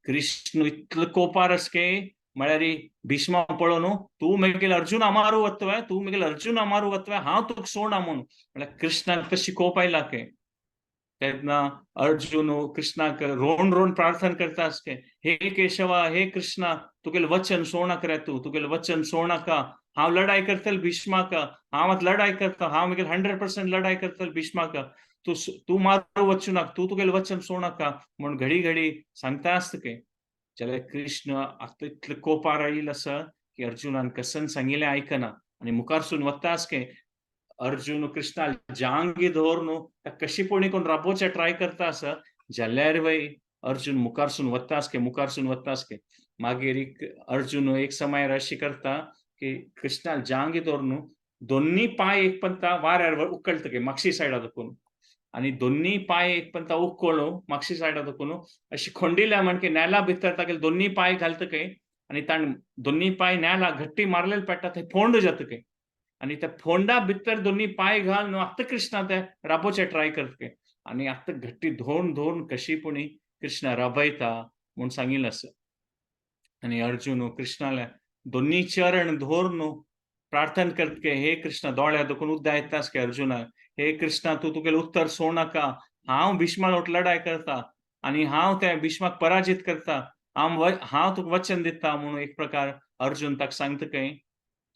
Speaker 1: कृष्ण इतलो कोपार आसा की म्हळ्यार भीष्मा पळोवन तूं मेगेल अर्जुना मारू वतवे तूं मेगेल अर्जुना मारू वतवे हांव तुका सोडना म्हणून. म्हळ्यार कृष्णाक तशी कोप आयला के तेन्ना अर्जुन कृष्णाक रोण रोण प्रार्थना करता आसके हे केशवा हे कृष्णा तुगेलें वचन सोडनाका रे तूं तुगेलें वचन सोडनाका हांव लढाय करतले भीष्माक हांव आतां लढाय करता हांव मेगेल 100% लढाय करतले भीष्माक तूं तूं मारू वचूं नाका तूं तुगेलें वचन सोडनाका म्हूण घडी घडी सांगता आसता के. जाल्यार कृष्ण आतां इतले कोपार आयिल्लो आसा की अर्जुनान कसन सांगिल्लें आयकना आनी मुखारसून वता आसके अर्जुन कृष्णा जांगी दवरून कशी कोणी कोण राबोवचें ट्राय करता आसा. जाल्यार वय अर्जुन मुखारसून वता आसके मुखारसून वता आसके. मागीर एक अर्जुन एक समयार अशी करता की कृष्णा जांगी दवरून दोन्ही पांय एक पंता वाऱ्यार उकळटा की मागशी सायडा दाखोवन आनी दोन्ही पांय एक पंता उकळून मागशी सायडा दाखोवन अशी खोंडिल्या म्हणजे नेला भितर तागेले दोन्ही पांय घालता काय आनी ताण दोन्ही पांय नेला घट्टी मारलेले पेट्टा थंय फोंड जाता काय आनी त्या फोंडा भितर दोन्ही पांय घालून आतां कृष्णा ते राबोवचे ट्राय करता आनी आतां घट्टी धोन धोन कशी पुणी कृष्णा राबयता म्हूण सांगिल्लें आसा. आनी अर्जुन कृष्णाले दोन्ही चरण धरून प्रार्थना करता हे कृष्णा दोळ्या दुखून उद्दा येता की अर्जुना हे कृष्णा तूं तुगेलें उत्तर सोडनाका हांव भीष्मा लोट लढाय करता आनी हांव त्या भीष्माक पराजीत करता हांव हांव तुका वचन दिता म्हणून एक प्रकार अर्जुन ताका सांगता काय.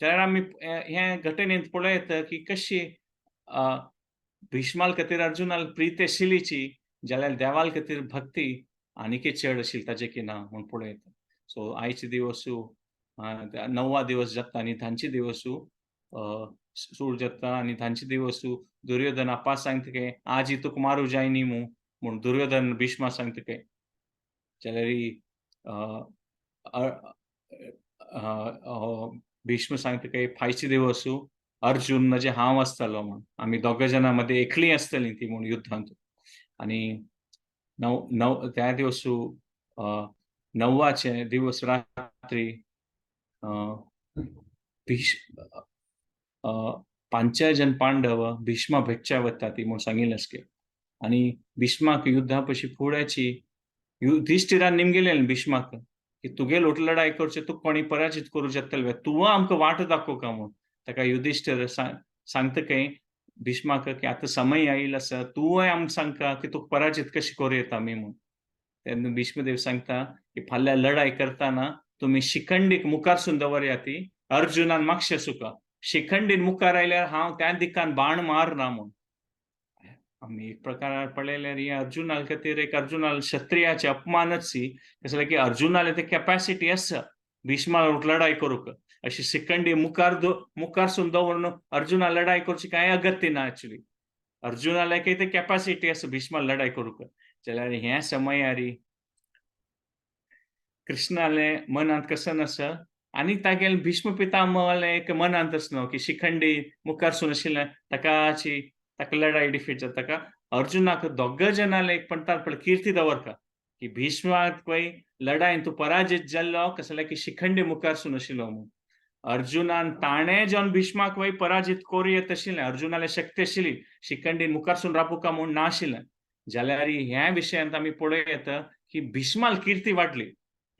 Speaker 1: जाल्यार आमी हे घटनेंत पळयत की कशी भीष्माल खातीर अर्जुनाल प्रीत आशिल्लीची जाल्यार देवाल खातीर भक्ती आनीकय चड आशिल्ली ताजे की ना म्हूण पळयता. सो आयचे दिवसू 9वा दिवस जाता आनी धांचे दिवसू सूर जाता आनी धांचे दिवसू दुर्योधन आपा सांगता की आजी तुका मारू जाय न्ही मू म्हूण दुर्योधन भीष्मा सांगता की. जाल्यार भीष्म सांगता की फायचे दिवसू अर्जुन म्हणजे हांव आसतलो म्हूण आमी दोग जाणां मदीं एकलीं आसतलीं ती म्हूण युद्धांत. आनी नव नव त्या दिवसू नव्वाचे दिवस रात्री पांचजन पांडव भीष्मा भेटच्या वता ती म्हूण सांगिल्लें आसके. आनी भीष्माक युद्धा पशी फुड्याची युधिष्ठिरान निमगेलें भीष्माक की तुगेल उठ लढाई करचे, तुका कोणी पराजित करूं शकतले, तूं आमकां वाट दाखोवका म्हूण. ताका युधिष्ठिर सांगता काय भीष्माक की आतां समय आयिल्लो आसा, तूंय आमकां सांगता की तुका पराजित कशी करूं येता आमी म्हूण. तेन्ना भीष्मदेव सांगता की फाल्यां लढाई करतना तुमी शिखंडीक मुखारसून दवरया ती, अर्जुनान मागशे सुका शिखंडीन मुखार आयल्यार हांव त्या दिकान बाण मारना म्हूण. आमी एक प्रकार पळयल्यार हे अर्जुना खातीर एक अर्जुनाल क्षत्रियाचे अपमानच सी, कसले की अर्जुनाले ते कॅपॅसिटी आसा भीष्मा लढाई करूंक. अशी शिखंडी मुखारसून दवरून अर्जुना लढाई करची कांय अगत्य ना. एक्चुअली अर्जुनाले काही ते कॅपॅसिटी आसा भीष्मा लढाई करूंक. जाल्यार ह्या समयारी कृष्णाले मनांत कसं आसा आनी तागेले भीष्म पितामहाले एक मनांत आसलो की शिखंडी मुखारसून आशिल्लें ताका ताका लढाई डिफीट जाता. ताका अर्जुनाक दोग जनाले एक म्हणटात पळय कीर्ती दवरता की भीष्माक पळय लढायेन तूं पराजित जाल्लो कसले की शिखंडी मुखारसून आशिल्लो म्हूण. अर्जुनान ताणें जेवन भीष्माक वय पराजित करूं येत आशिल्लें, अर्जुनाले शक्ती आशिल्ली शिखंडीन मुखारसून राबुका म्हूण नाशिल्लें. जाल्यार ह्या विशयांत आमी पळोवं येता की भीष्माल कीर्ती वाडली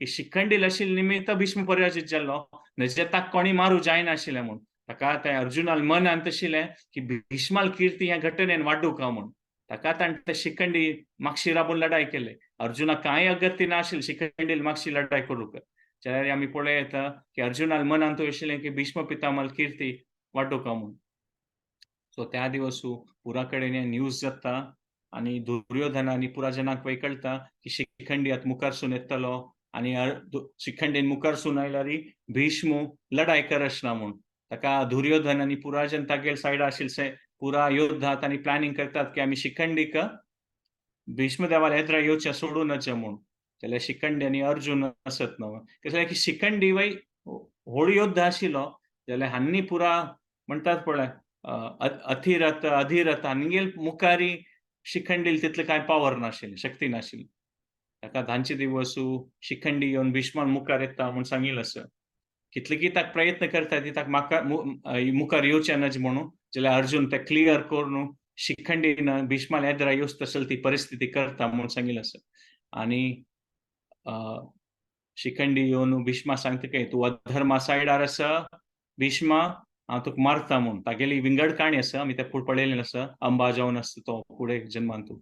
Speaker 1: की शिखंडी आशिल्ले निमित्त भीष्म पराजित जाल्लो, नजे ताका कोणी मारूं जायनाशिल्लें म्हूण. ताका त्या अर्जुनाल मनांत आशिल्लें की भीष्माल कीर्ती ह्या घटनेन वाडूका म्हूण. ताका ताणें ते शिखंडी मागशी राबून लढाई केले. अर्जुनाक कांय अगत्य नाशिल्लें शिखंडील मागशी लढाई करूंक. जाल्यार आमी पळोवं येता की अर्जुनाल मनांत आशिल्लें की भीष्म पितामल कीर्ती वाडूका म्हूण. सो त्या दिवसू पुरा कडेन हें न्यूज जाता आनी दुर्योधन आनी पुरा जनाक वय कळटा की शिखंडी आतां मुखारसून येतलो आनी शिखंडीन मुखारसून आयल्यार भीष्म लढाई करचना म्हूण. ताका दुर्योधन आनी पुराजन तागेल सायडा आशिल्ले पुरा योद्धा तांणी प्लॅनिंग करतात की आमी शिखंडीक भीष्मदेवाला येद्रा येवच्या सोडूं नजे म्हूण. जाल्यार शिखंडी आनी अर्जुन आसत न्हू, कसलें की शिखंडी वय व्हड योद्धा आशिल्लो. जाल्यार हांणी पुरा म्हणटात पळय अथिरथ अधिरथ हांगेल मुखारी शिखंडील तितलें कांय पावर नाशिल्लें, शक्ती नाशिल्ली. ताका धांचे दिवसू शिखंडी येवन भीष्मान मुखार येता म्हूण सांगिल्लें आसा. कितले की ताका प्रयत्न करता ती ताका म्हाका मुखार येवचें नज म्हणून. जाल्यार अर्जुन ते क्लियर करून शिखंडीन भीष्माल येद्रा येवच तसल ती परिस्थिती करता म्हूण सांगिल्लें आसा. आनी शिखंडी येवन भीष्मा सांगता काय तूं अधर्मा सायडार आसा भीष्मा, हांव तुका मारता म्हूण. तागेली विंगड काणी आसा, आमी ते फुडें पळयलें आसा. अंबा जावन आसता तो फुडें जन्मान तूं.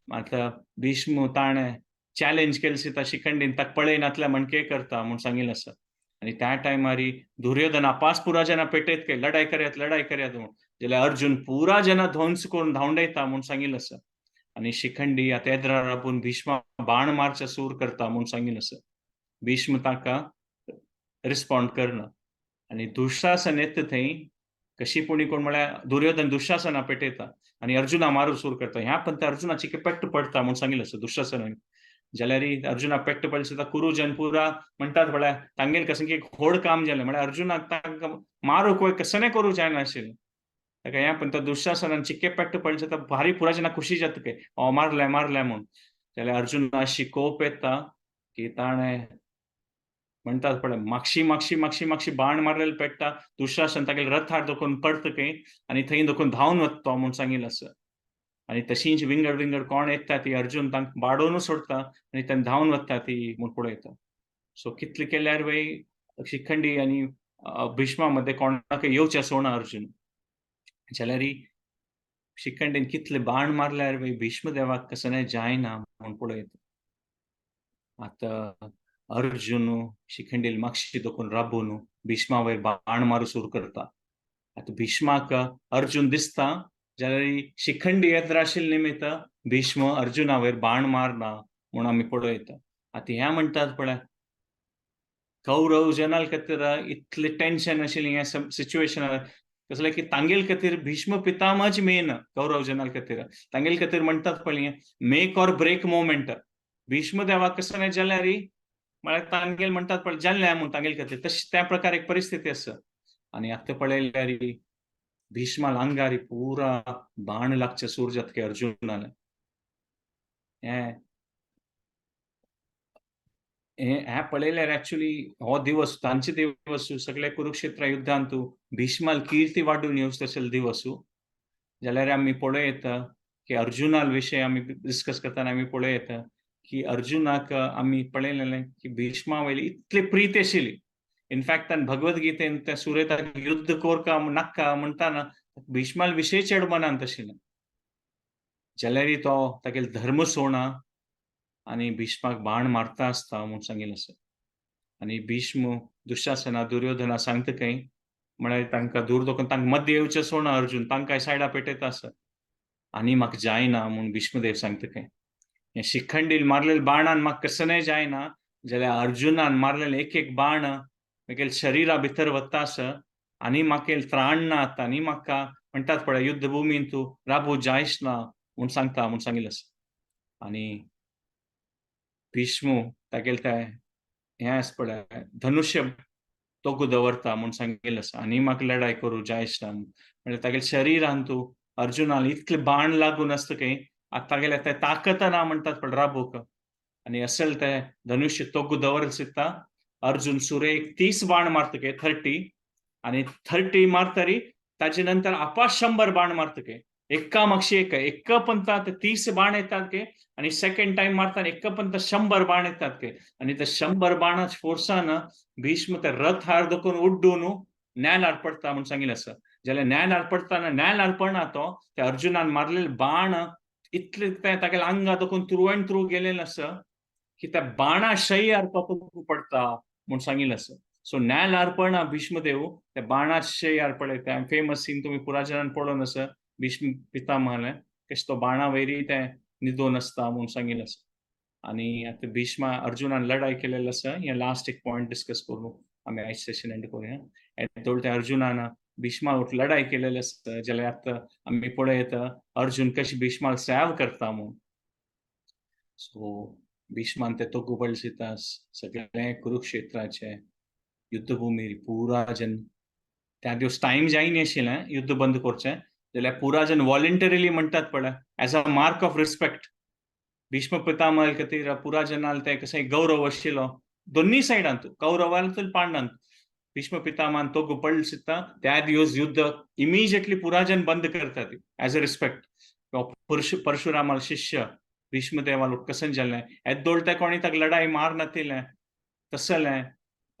Speaker 1: आतां भीष्म ताणें चॅलेंज केलें सीता शिखंडीन ताका पळयनातल्या म्हणके करता म्हूण सांगिल्लें आसा. आनी त्या टायमारी दुर्योधन आपास पुरा जना पेटयत काय लढाई करयात लढाई करयात म्हूण. जाल्यार अर्जुन पुरा जना ध्वंस करून धांवडायता म्हूण सांगिल्लें आसा. आनी शिखंडी आतां येद्रा राबून भीष्मा बाण मारच्या सूर करता म्हूण सांगिल्लें आसा. भीष्म ताका रिस्पॉन्ड करना आनी दुशासन येता थंय कशी पुणी कोण म्हळ्यार दुर्योधन दुशासना पेटयता आनी अर्जुना मारू सूर करता. ह्या पण त्या अर्जुनाची पेट्ट पडटा म्हूण सांगिल्लें आसा दुशासनान. जाल्यार अर्जुना पेट्ट पडले सुद्दां कुरुजन पुरा म्हणटात म्हळ्यार तांगेल कसं की एक व्हड काम जालें म्हळ्यार अर्जुनाक तांकां मारूंक वय कसं करूं जायनाशिल्लें. ताका ह्या पण त्या दुशासनान चिके पेट्ट पडले सुद्दां भारी पुरा जना खुशी जाता काय हो मारलें मारलें म्हूण. जाल्यार अर्जुना अशी कोप येता की ताणें म्हणटात पळय मागशी मागशी मागशी मागशी बाण मारलेले पेट्टा दुशासन तागेले रथार दखून पडटा खंय आनी थंय दखून धांवन वता तो म्हूण सांगिल्लें आसा. आनी तशींच विंगड विंगड कोण येता ती अर्जुन तांकां बाडोवनूच सोडटा आनी तेन्ना धांवन वता ती म्हूण पळयता. सो कितले केल्यार वय शिखंडी आनी भीष्मा मदें कोणाक येवचें सोडना अर्जुन. जाल्यार शिखंडीन कितले बाण मारल्यार वय भीष्मदेवाक कसं जायना म्हूण पळयता. आतां अर्जुन शिखंडील मागशी दखून राबून भीष्मा वयर बाण मारू सुरू करता. आतां भीष्माक अर्जुन दिसता जाल्यार शिखंडी येत्र आशिल्ले निमित्त भीष्म अर्जुना वयर बाण मारना म्हूण आमी पळयता. आतां ह्या म्हणटात पळय कौरव जनाल खातीर इतलें टेन्शन आशिल्लें ह्या सिच्युएशनार कसलें की तांगेल खातीर भीष्म पितामहच मेन कौरव जनाल खातीर. तांगेल खातीर म्हणटात पळय मेक ऑर ब्रेक मोमेंट. भीष्म देवाक कसं जाल्यार म्हळ्यार तांगेल म्हणटात पळय जाल्लें म्हूण तांगेल खातीर तशी त्या प्रकार एक परिस्थिती आसा. आनी आतां पळयल्यार भीष्माल अंगारी पुरा बाण लागचे सूर जातके अर्जुनाले. हें हें पळयल्यार एक्चुली हो दिवस तांचे दिवस सगळे कुरुक्षेत्र युद्धांतु भीष्माल कीर्ती वाडून येवचो तसले दिवसू. जाल्यार आमी पळयता की अर्जुनाल विशय आमी डिस्कस करतना आमी पळयता की अर्जुनाक आमी पळयलेलें की भीष्मा वयली इतली प्रीत आशिल्ली. इनफॅक्ट ताणें भगवद्गीतेन त्या सुरेताक युद्ध कोरका नाका म्हणटाना भीष्माल विशय चेड मनांत आशिल्लें. जाल्यारय तो तागेलो धर्म सोडना आनी भीष्माक बाण मारता आसता म्हूण सांगिल्लें आसा. आनी भीष्म दुशासना दुर्योधना सांगता खंय म्हळ्यार तांकां दूर दवरून तांकां मध्य येवचें सोडना अर्जुन, तांकां सायडा पेटयता आसा. आनी म्हाका जायना म्हूण भीष्मदेव सांगता खंय, हें शिखंडील मारलेले बाणान म्हाका कसनय जायना, जाल्यार अर्जुनान मारलेले एक एक बाण म्हगेले शरिरा भितर वता आसा आनी म्हाका त्राण ना आतां, आनी म्हाका म्हणटात पळय युद्धभुमीन तूं राबू जायच ना म्हूण सांगता म्हूण सांगिल्लें आसा. आनी भीष्म तागेले ते हें आसा पळय धनुष्य तोगू दवरता म्हूण सांगिल्लें आसा. आनी म्हाका लडाय करूं जायच ना म्हळ्यार तागेले शरिरान तूं अर्जुनान इतलें बाण लागून आसता खंय आतां तागेले ते ताकत ना म्हणटात पळय राबूक. आनी असल ते धनुष्य तोगू दवरल सुद्दां अर्जुन सुरेक 30 बाण मारता खंय 30, आनी 30 मारतरी ताजे नंतर आपा 100 बाण मारता खंय, एका मागशी एक एक पंता ते 30 बाण येतात के, आनी सेकंड टायम मारतना एक पंता 100 बाण येतात के. आनी ते 100 बाणाच्या फोर्सान भीष्म ते रथ हार दखून उड्डून न्यायालयार पडटा म्हूण सांगिल्लें आसा. जाल्यार न्यायालयार पडटाना न्यायालयार पडना तो त्या अर्जुनान मारलेले बाण इतले ते तागेल्या आंगा दखून थ्रू अँड थ्रू गेलेलें आसा की त्या बाणा शय्यार तो पडटा म्हूण सांगिल्लें आसा. सो न्यायालयार पडना भीष्मदेव त्या बाणा शय्यार पळयता. फेमस सीन तुमी पुराजनान पळोवन आसा भीष्म पितामहालें कशें तो बाणा वयरी तें न्हिदोन आसता म्हूण सांगिल्लें आसा. आनी आतां भीष्मा अर्जुनान लडाय केलेलें आसा. हें लास्ट एक पॉयंट डिस्कस करून आमी आयज सेशन एंड करुया. एदोळ ते अर्जुनान भीष्मा लडाय केलेलें आसता. जाल्यार आतां आमी पळयता अर्जुन कशें भीष्माक सेव करता म्हूण. सो भीष्मान ते तोगू पळयता सगळें कुरुक्षेत्राचें युद्धभुमीर पुरा जन त्या दिवस टायम जायनी आशिल्लें युद्ध बंद करचें, जाल्यार पुरा जन वॉलंटरीली म्हणटात पळय as a mark of respect Bhishma Pitamah खातीर पुरा जनाल ते कशें गौरव आशिल्लो दोन्ही सायडांत कौरवांत पांडवांत. भीष्म पितामहान तोगू पडले सुद्दां त्या दिवस युद्ध इमिजिएटली पुराजन बंद करतात एज अ रिस्पेक्ट. परशुरामाल शिष्य भीष्मदेवाल कसन जालें येदोळ ते कोणी ताका लडाई मार नातिलें तसलें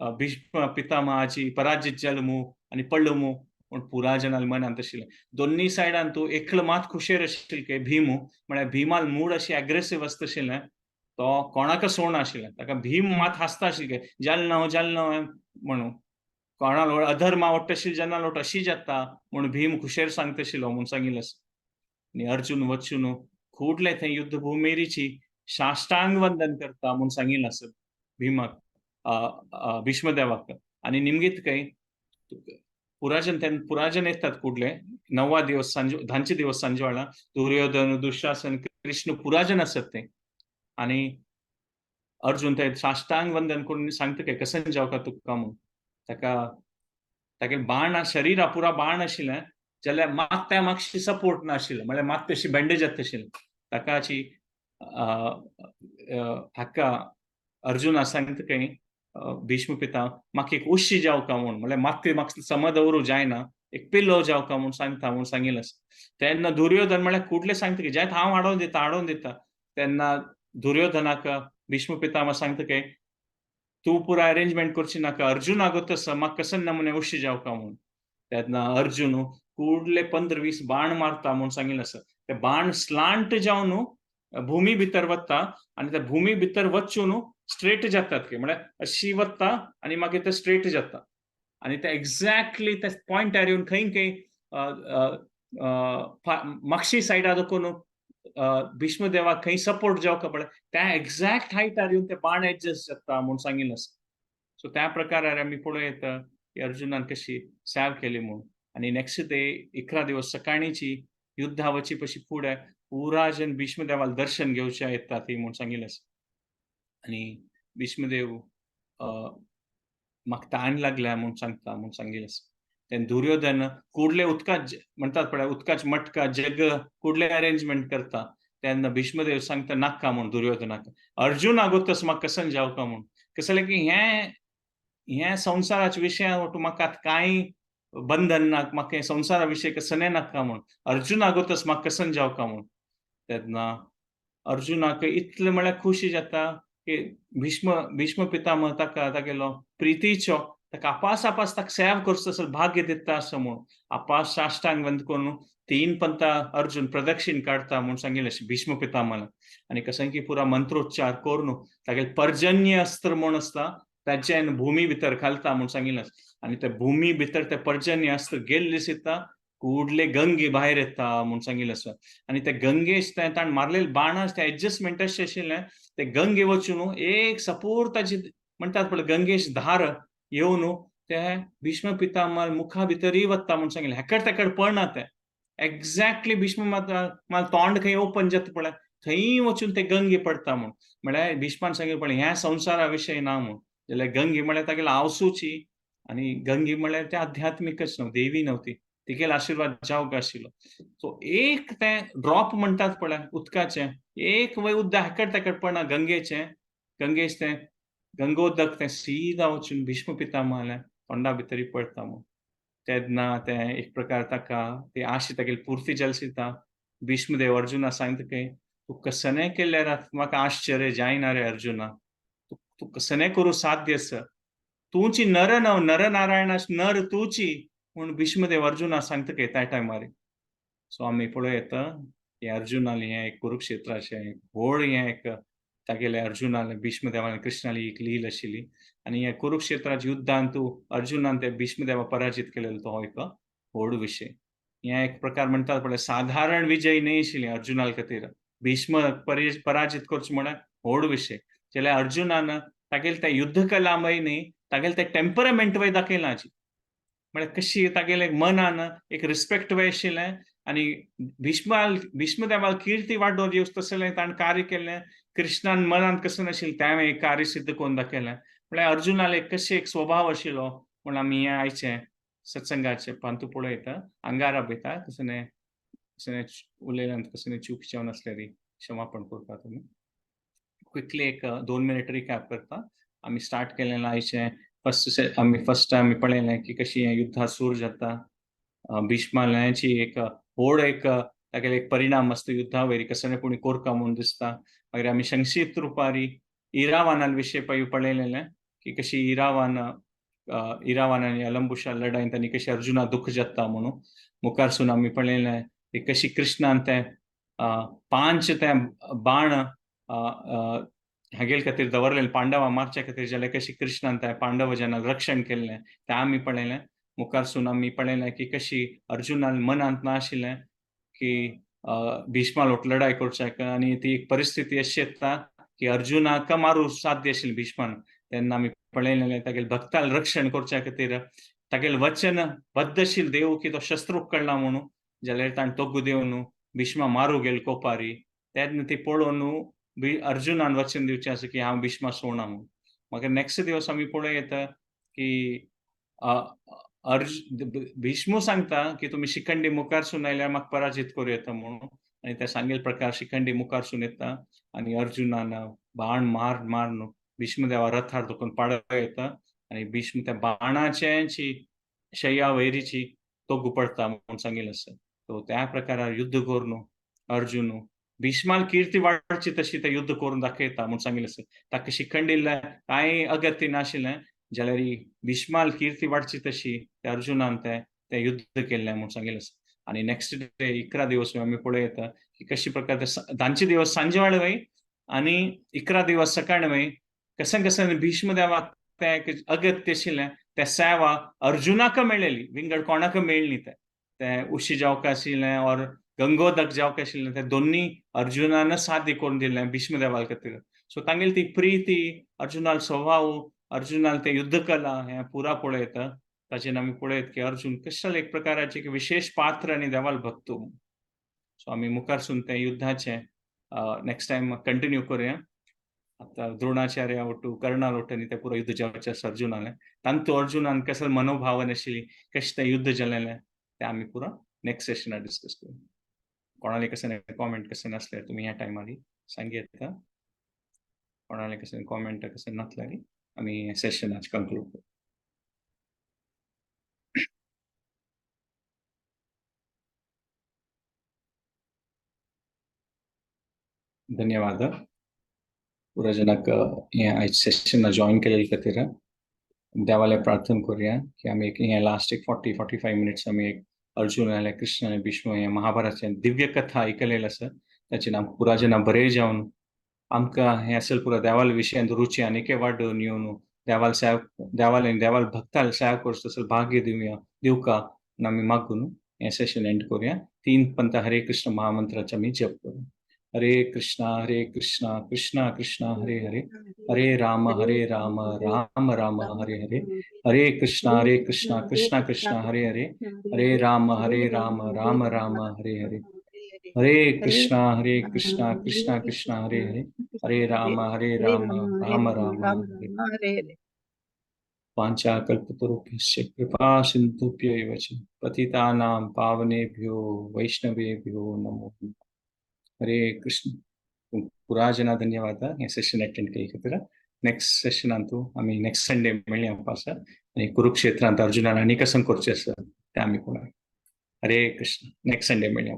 Speaker 1: भीष्म पितामहाची पराजित जाल मू आनी पडलो मू पूण पुराजनाल मनांत आशिल्लें. दोन्ही सायडान तूं एकलो मात खुशेर आशिल्लें की भीमू म्हळ्यार भीमाल मूड अशी एग्रेसीव आसता आशिल्लें तो कोणाक सोडना आशिल्लें. ताका भीम मात हांसता आशिल्लें जाल ना जाल ना म्हणून कोणा अधर्म आवडटा आशिल्लें जेन्ना लोट अशी जाता म्हूण भीम खुशेर सांगता आशिल्लो म्हूण सांगिल्लें आसा. आनी अर्जुन वचून खुडले थंय युद्धभुमेरीची साष्टांग वंदन करता म्हूण सांगिल्लें आसा भीमाक भीष्मदेवाक. आनी निमगीत खंय पुराजन तेन्ना पुराजन येतात कुडले 9 दिवस सांज 10 दिवस सांजवाळा दुर्योधन दुशासन कृष्ण पुराजन आसत ते. आनी अर्जुन ते साष्टांग वंदन करून सांगता काय कसन जावका तुका म्हूण. ताका तागे बाण शरीरा पुरा बाण आशिल्लें जाल्यार मात त्या मातशी सपोर्ट नाशिल्लें म्हळ्यार मात तशी बँडेज जाता आशिल्लें. ताकाची हाका अर्जुना सांगता खंय भीष्म पिता म्हाका एक उशी जावका म्हूण म्हळ्यार मात म्हाका सम दवरूं जायना एक पिलो जावका म्हूण सांगता म्हूण सांगिल्लें आसा. तेन्ना दुर्योधन म्हळ्यार कुडले सांगता की जायत हांव हाडोवन दिता हाडोवन दिता. तेन्ना दुर्योधनाक भीष्म पितामह सांगता की तूं पुरा अरेंजमेंट करची नाका अर्जुन आगो तसो म्हाका कसन नमुने उशी जावका म्हूण. तेन्ना अर्जुन कुडले 15-20 बाण मारता म्हूण सांगिल्लें आसा. ते बाण स्लांट जावन भूमी भितर वता आनी त्या भूमी भितर वचून स्ट्रेट जातात की म्हळ्यार अशी वता आनी मागीर ते स्ट्रेट जाता आनी ते एक्झॅक्टली ते पॉयंटार येवन खंय खंय मागशी सायडा दाखोवन भीष्मदेवाक खंय सपोर्ट जावका पळय त्या एक्झॅक्ट हायटार येवन ते बाण एडजस्ट जाता म्हूण सांगिल्लें आसा. सो त्या प्रकारार आमी पळोवं येता की अर्जुनान कशी सेव केली म्हूण. आनी नेक्स्ट डे 11 दिवस सकाळींची युद्धा वची पशी फुडें पुरा जन भीष्मदेवाल दर्शन घेवचे येता ती म्हूण सांगिल्लें आसा. आनी भीष्मदेव म्हाका ताण लागल्या म्हूण सांगता म्हूण सांगिल्लें आसा. तेन्ना दुर्योधन कुडले उदकाच म्हणटात पळय उदकाच मटका जग कुडले अरेंजमेंट करता. तेन्ना भीष्मदेव सांगता नाका म्हूण दुर्योधनाक अर्जुन आगो तस म्हाका कसन जावका म्हूण. कसलें की हें हें संवसाराच्या विशयान म्हाका कांय बंधन ना, म्हाका संवसारा विशय कसने नाका म्हूण, अर्जुनागोतच म्हाका कसन जावका म्हूण. तेन्ना अर्जुनाक इतलें म्हळ्यार खुशी जाता की भीष्म भीष्म पितामह ताका तागेलो प्रितीचो ताका आपास आपास ताका सेव करचो तसो भाग्य दिता आसा म्हूण आपास साष्टांग वंद करून तीन पंता अर्जुन प्रदक्षिण काडता म्हूण सांगिल्लें भीष्म पितामह. आनी कसं की पुरा मंत्रोच्चार करून तागेले पर्जन्य अस्त्र म्हूण आसता ताच्यान भूमी भितर घालता म्हूण सांगिल्लें. आनी ते भूमी भितर ते पर्जन्य अस्त्र गेल्ले दिसता कुडले गंगे भायर येता म्हूण सांगिल्लें आसा. आनी ते गंगेश ते ताणें मारलेले बाण ते एडजस्टमेंट अशें आशिल्लें ते गंगे वचून एक सपूर ताची म्हणटात पळय गंगेश धार येवन ते भीष्म पितामह मुखा भितरय वता म्हूण सांगिल्लें. हेकड तेकड पळना ते एक्झॅक्टली भीष्म मात तोंड खंय ओपन जाता पळय थंय वचून ते गंगे पडटा म्हूण. म्हळ्यार भीष्मान सांगिल्लें पळय ह्या संवसारा विशय ना म्हूण. जाल्यार गंगे म्हळ्यार तागेले आवसूची आनी गंगे म्हळ्यार ते आध्यात्मिकच न्हू, देवी नव्हती, तिगेलो आशिर्वाद जावंक आशिल्लो. सो एक तें ड्रॉप म्हणटात पळय उदकाचें एक वय उदक हेकड तेकड पडना गंगेचें, गंगेश तें गंगोदक तें सीधा वचून भीष्म पितामहाल्या तोंडा भितरी पडटा म्हूण. तेन्ना तें एक प्रकार ताका ती आशी तागेली पुर्ती जाली दिसता. भीष्मदेव अर्जुना सांगता की तूं कसनें केल्यार म्हाका आश्चर्य जायना रे अर्जुना, तूं कसनें करूं साध्य आसा, तूंची नर नव नर नारायण नर तूंची म्हूण भीष्मदेव अर्जुना सांगता की त्या टायमार. सो आमी पळोवं हे अर्जुनालें हें एक कुरुक्षेत्राचें व्हड हें एक तागेले अर्जुनाले भीष्मदेवान कृष्णाली एक लील आशिल्ली. आनी ह्या कुरुक्षेत्राच्या युद्धान तूं अर्जुनान ते भीष्मदेवा पराजित केलेलो तो एक व्हड विशय. हें एक प्रकार म्हणटात पळय साधारण विजय न्हय आशिल्ली अर्जुना खातीर, भीष्म पराजित करचो म्हळ्यार व्हड विशय. जाल्यार अर्जुनान तागेले त्या युद्धकलामय न्ही तागेले ते टेम्परमेंट वय दाखयलां आजी, म्हळ्यार कशी तागेले मनान एक रिस्पेक्ट वय आशिल्लें आनी भीष्मदेवाल कीर्ती वाडोवन येवचें तसलें ताणें कार्य केलें. कृष्णान मनांत कसं नाशिल्लें तें एक कार्य सिद्ध करून दाखयलें. म्हळ्यार अर्जुनाले कशें एक स्वभाव आशिल्लो म्हूण आमी हें आयचें सत्संगाचें पांतू पळयता अंगारा भिता कसने कसने उलयल्यान कसने चूक जावन आसल्यार क्षमापण करता तुमी. क्विकली एक 2 मिनिट रिकॅप करता. आमी स्टार्ट केलें आयचें फर्स्ट आमी फर्स्ट आमी पळयलें की कशी हें युद्धा सूर जाता, भीष्माची एक व्हड एक तागेले एक परिणाम आसता युद्धा वयर कसने कोणी कोरका म्हूण दिसता. मागीर आमी संक्षिप्त रुपारी इरावाना विशय पळय पळयलें की कशी इरावान इरावान आनी अलंबुशा लढाईन तांणी कशी अर्जुना दुःख जाता म्हणून. मुखारसून आमी पळयलें की कशी कृष्णान ते 5 ते बाण हागेल खातीर दवरलेले पांडवा मारच्या खातीर, जाल्यार कशी कृष्णान ते पांडव जनां रक्षण केल्लें तें आमी पळयलें. मुखारसून आमी पळयलें की कशी अर्जुनान मनांत ना आशिल्लें की भीष्मा लोट लढाई करच्याक आनी ती एक परिस्थिती अशी येता की अर्जुनाक मारू साध्य आशिल्लें भीष्मान. तेन्ना आमी पळयलें तागेले भक्ताल रक्षण करच्या खातीर तागेले वचन बद्धशील देव की तो शस्त्र उखलना म्हणून, जाल्यार ताणें तोगू देवन भीष्मा मारू गेल कोपारी. तेन्ना ती पळोवन अर्जुनान वचन दिवचें आसा की हांव भीष्मा सोडना म्हणून. मागीर नेक्स्ट दिवस आमी पळोवं येता की भीष्म सांगता की तुमी शिखंडी मुखारसून आयल्यार म्हाका पराजीत करूं येता म्हणून. आनी ते सांगेल प्रकार शिखंडी मुखारसून येता आनी अर्जुनान बाण मार मारून भीष्मदेवा रथार दोकून पाडो येता आनी भीष्म त्या बाणाची शय्या वैरीची तोगू पडता म्हणून सांगिल्लें आसा. सो त्या प्रकारार युद्ध करून अर्जुन भीष्माल कीर्ती वाडची तशी ते युद्ध करून दाखयता म्हणून सांगिल्लें आसा. ताका शिखंडिल्लें कांय अगत्य नाशिल्लें जाल्यार भीष्माल कीर्ती वाडची तशी ते अर्जुनान ते ते युद्ध केल्लें म्हणून सांगिल्लें आसा. आनी नेक्स्ट डे 11 दिवस आमी पळयता की कशी प्रकार धांचे दिवस सांजे वेळ वय आनी 11 दिवस सकाळ वय कशें कशें भीष्मदेवाक तें अगत्य आशिल्लें ते सेवा अर्जुनाक मेळ्ळेली, विंगड कोणाक मेळ्ळी. ते ते उशी जावक आशिल्लें और गंगोदक जावक आशिल्लें ते दोन्ही अर्जुनान साध्य करून दिलें भीष्मदेवा खातीर. सो तांगेली ती प्रिती, अर्जुनाल स्वभाव, अर्जुनाल ते युद्धकला हें पुरा पळयता. ताचेर आमी पळयत की अर्जुन कसले एक प्रकाराचे एक विशेष पात्र आनी देवाल भक्त. सो आमी मुखारसून ते युद्धाचें नेक्स्ट टायम कंटिन्यू करूया. आतां द्रोणाचार्य वटू कर्णा वटू आनी ते पुरो युद्ध जावचें आसा अर्जुनालें. तांतू अर्जुनान कसले मनोभाव आशिल्ली कशें तें युद्ध जालेलें तें आमी पुरो नेक्स्ट सेशनार डिस्कस करूया. कोणाले कशें कॉमेंट कशें नासल्यार तुमी ह्या टायमार सांगू येता. कोणाले कशें कॉमेंट कशें नासल्यार आमी सेशन आज कंक्लूड करूं. धन्यवाद पुरा जनाक हें आयज सेशन जॉईन केलेले खातीर. देवाले प्रार्थना करूया की आमी एक हें लास्ट एक 40-45 मिनिट्स आमी एक अर्जुन आनी कृष्ण आनी भीष्म हें महाभारताचें दिव्य कथा आयकलेलें आसा. ताचेर आमकां पुरा जना बरें जावन आमकां हें असल पुरा देवाल विशयांत रुची आनीक वाडोवन येवन देवाल सेव देवाल आनी देवाल भक्ताल सेवा करचो तसो भाग्य दिवया दिवका आनी आमी मागून हें सेशन एंड करूया. 3 पंत हरे कृष्ण महामंत्राचो आमी जप करूया. हरे कृष्णा कृष्णा कृष्णा हरे हरे, हरे राम राम राम हरे हरे, हरे कृष्णा कृष्णा कृष्णा हरे हरे, हरे राम राम राम हरे हरे, हरे कृष्णा कृष्णा कृष्णा हरे हरे, हरे राम राम राम हरे हरे. वाञ्छाकल्पतरुभ्यश्च कृपा सिन्धुभ्य एव च पतितानां पावनेभ्यो वैष्णवेभ्यो नमो नमः. हरे कृष्ण. पुरा जना धन्यवाद हें सेशन अटेंड केले खातीर. नेक्स्ट सेशनांतू आमी नेक्स्ट संडे मेळया आसा आनी कुरुक्षेत्रांत अर्जुनान आनी कसं करचें आसा तें आमी पळोवया. हरे कृष्ण. नेक्स्ट संडे मेळया.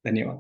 Speaker 1: धन्यवाद.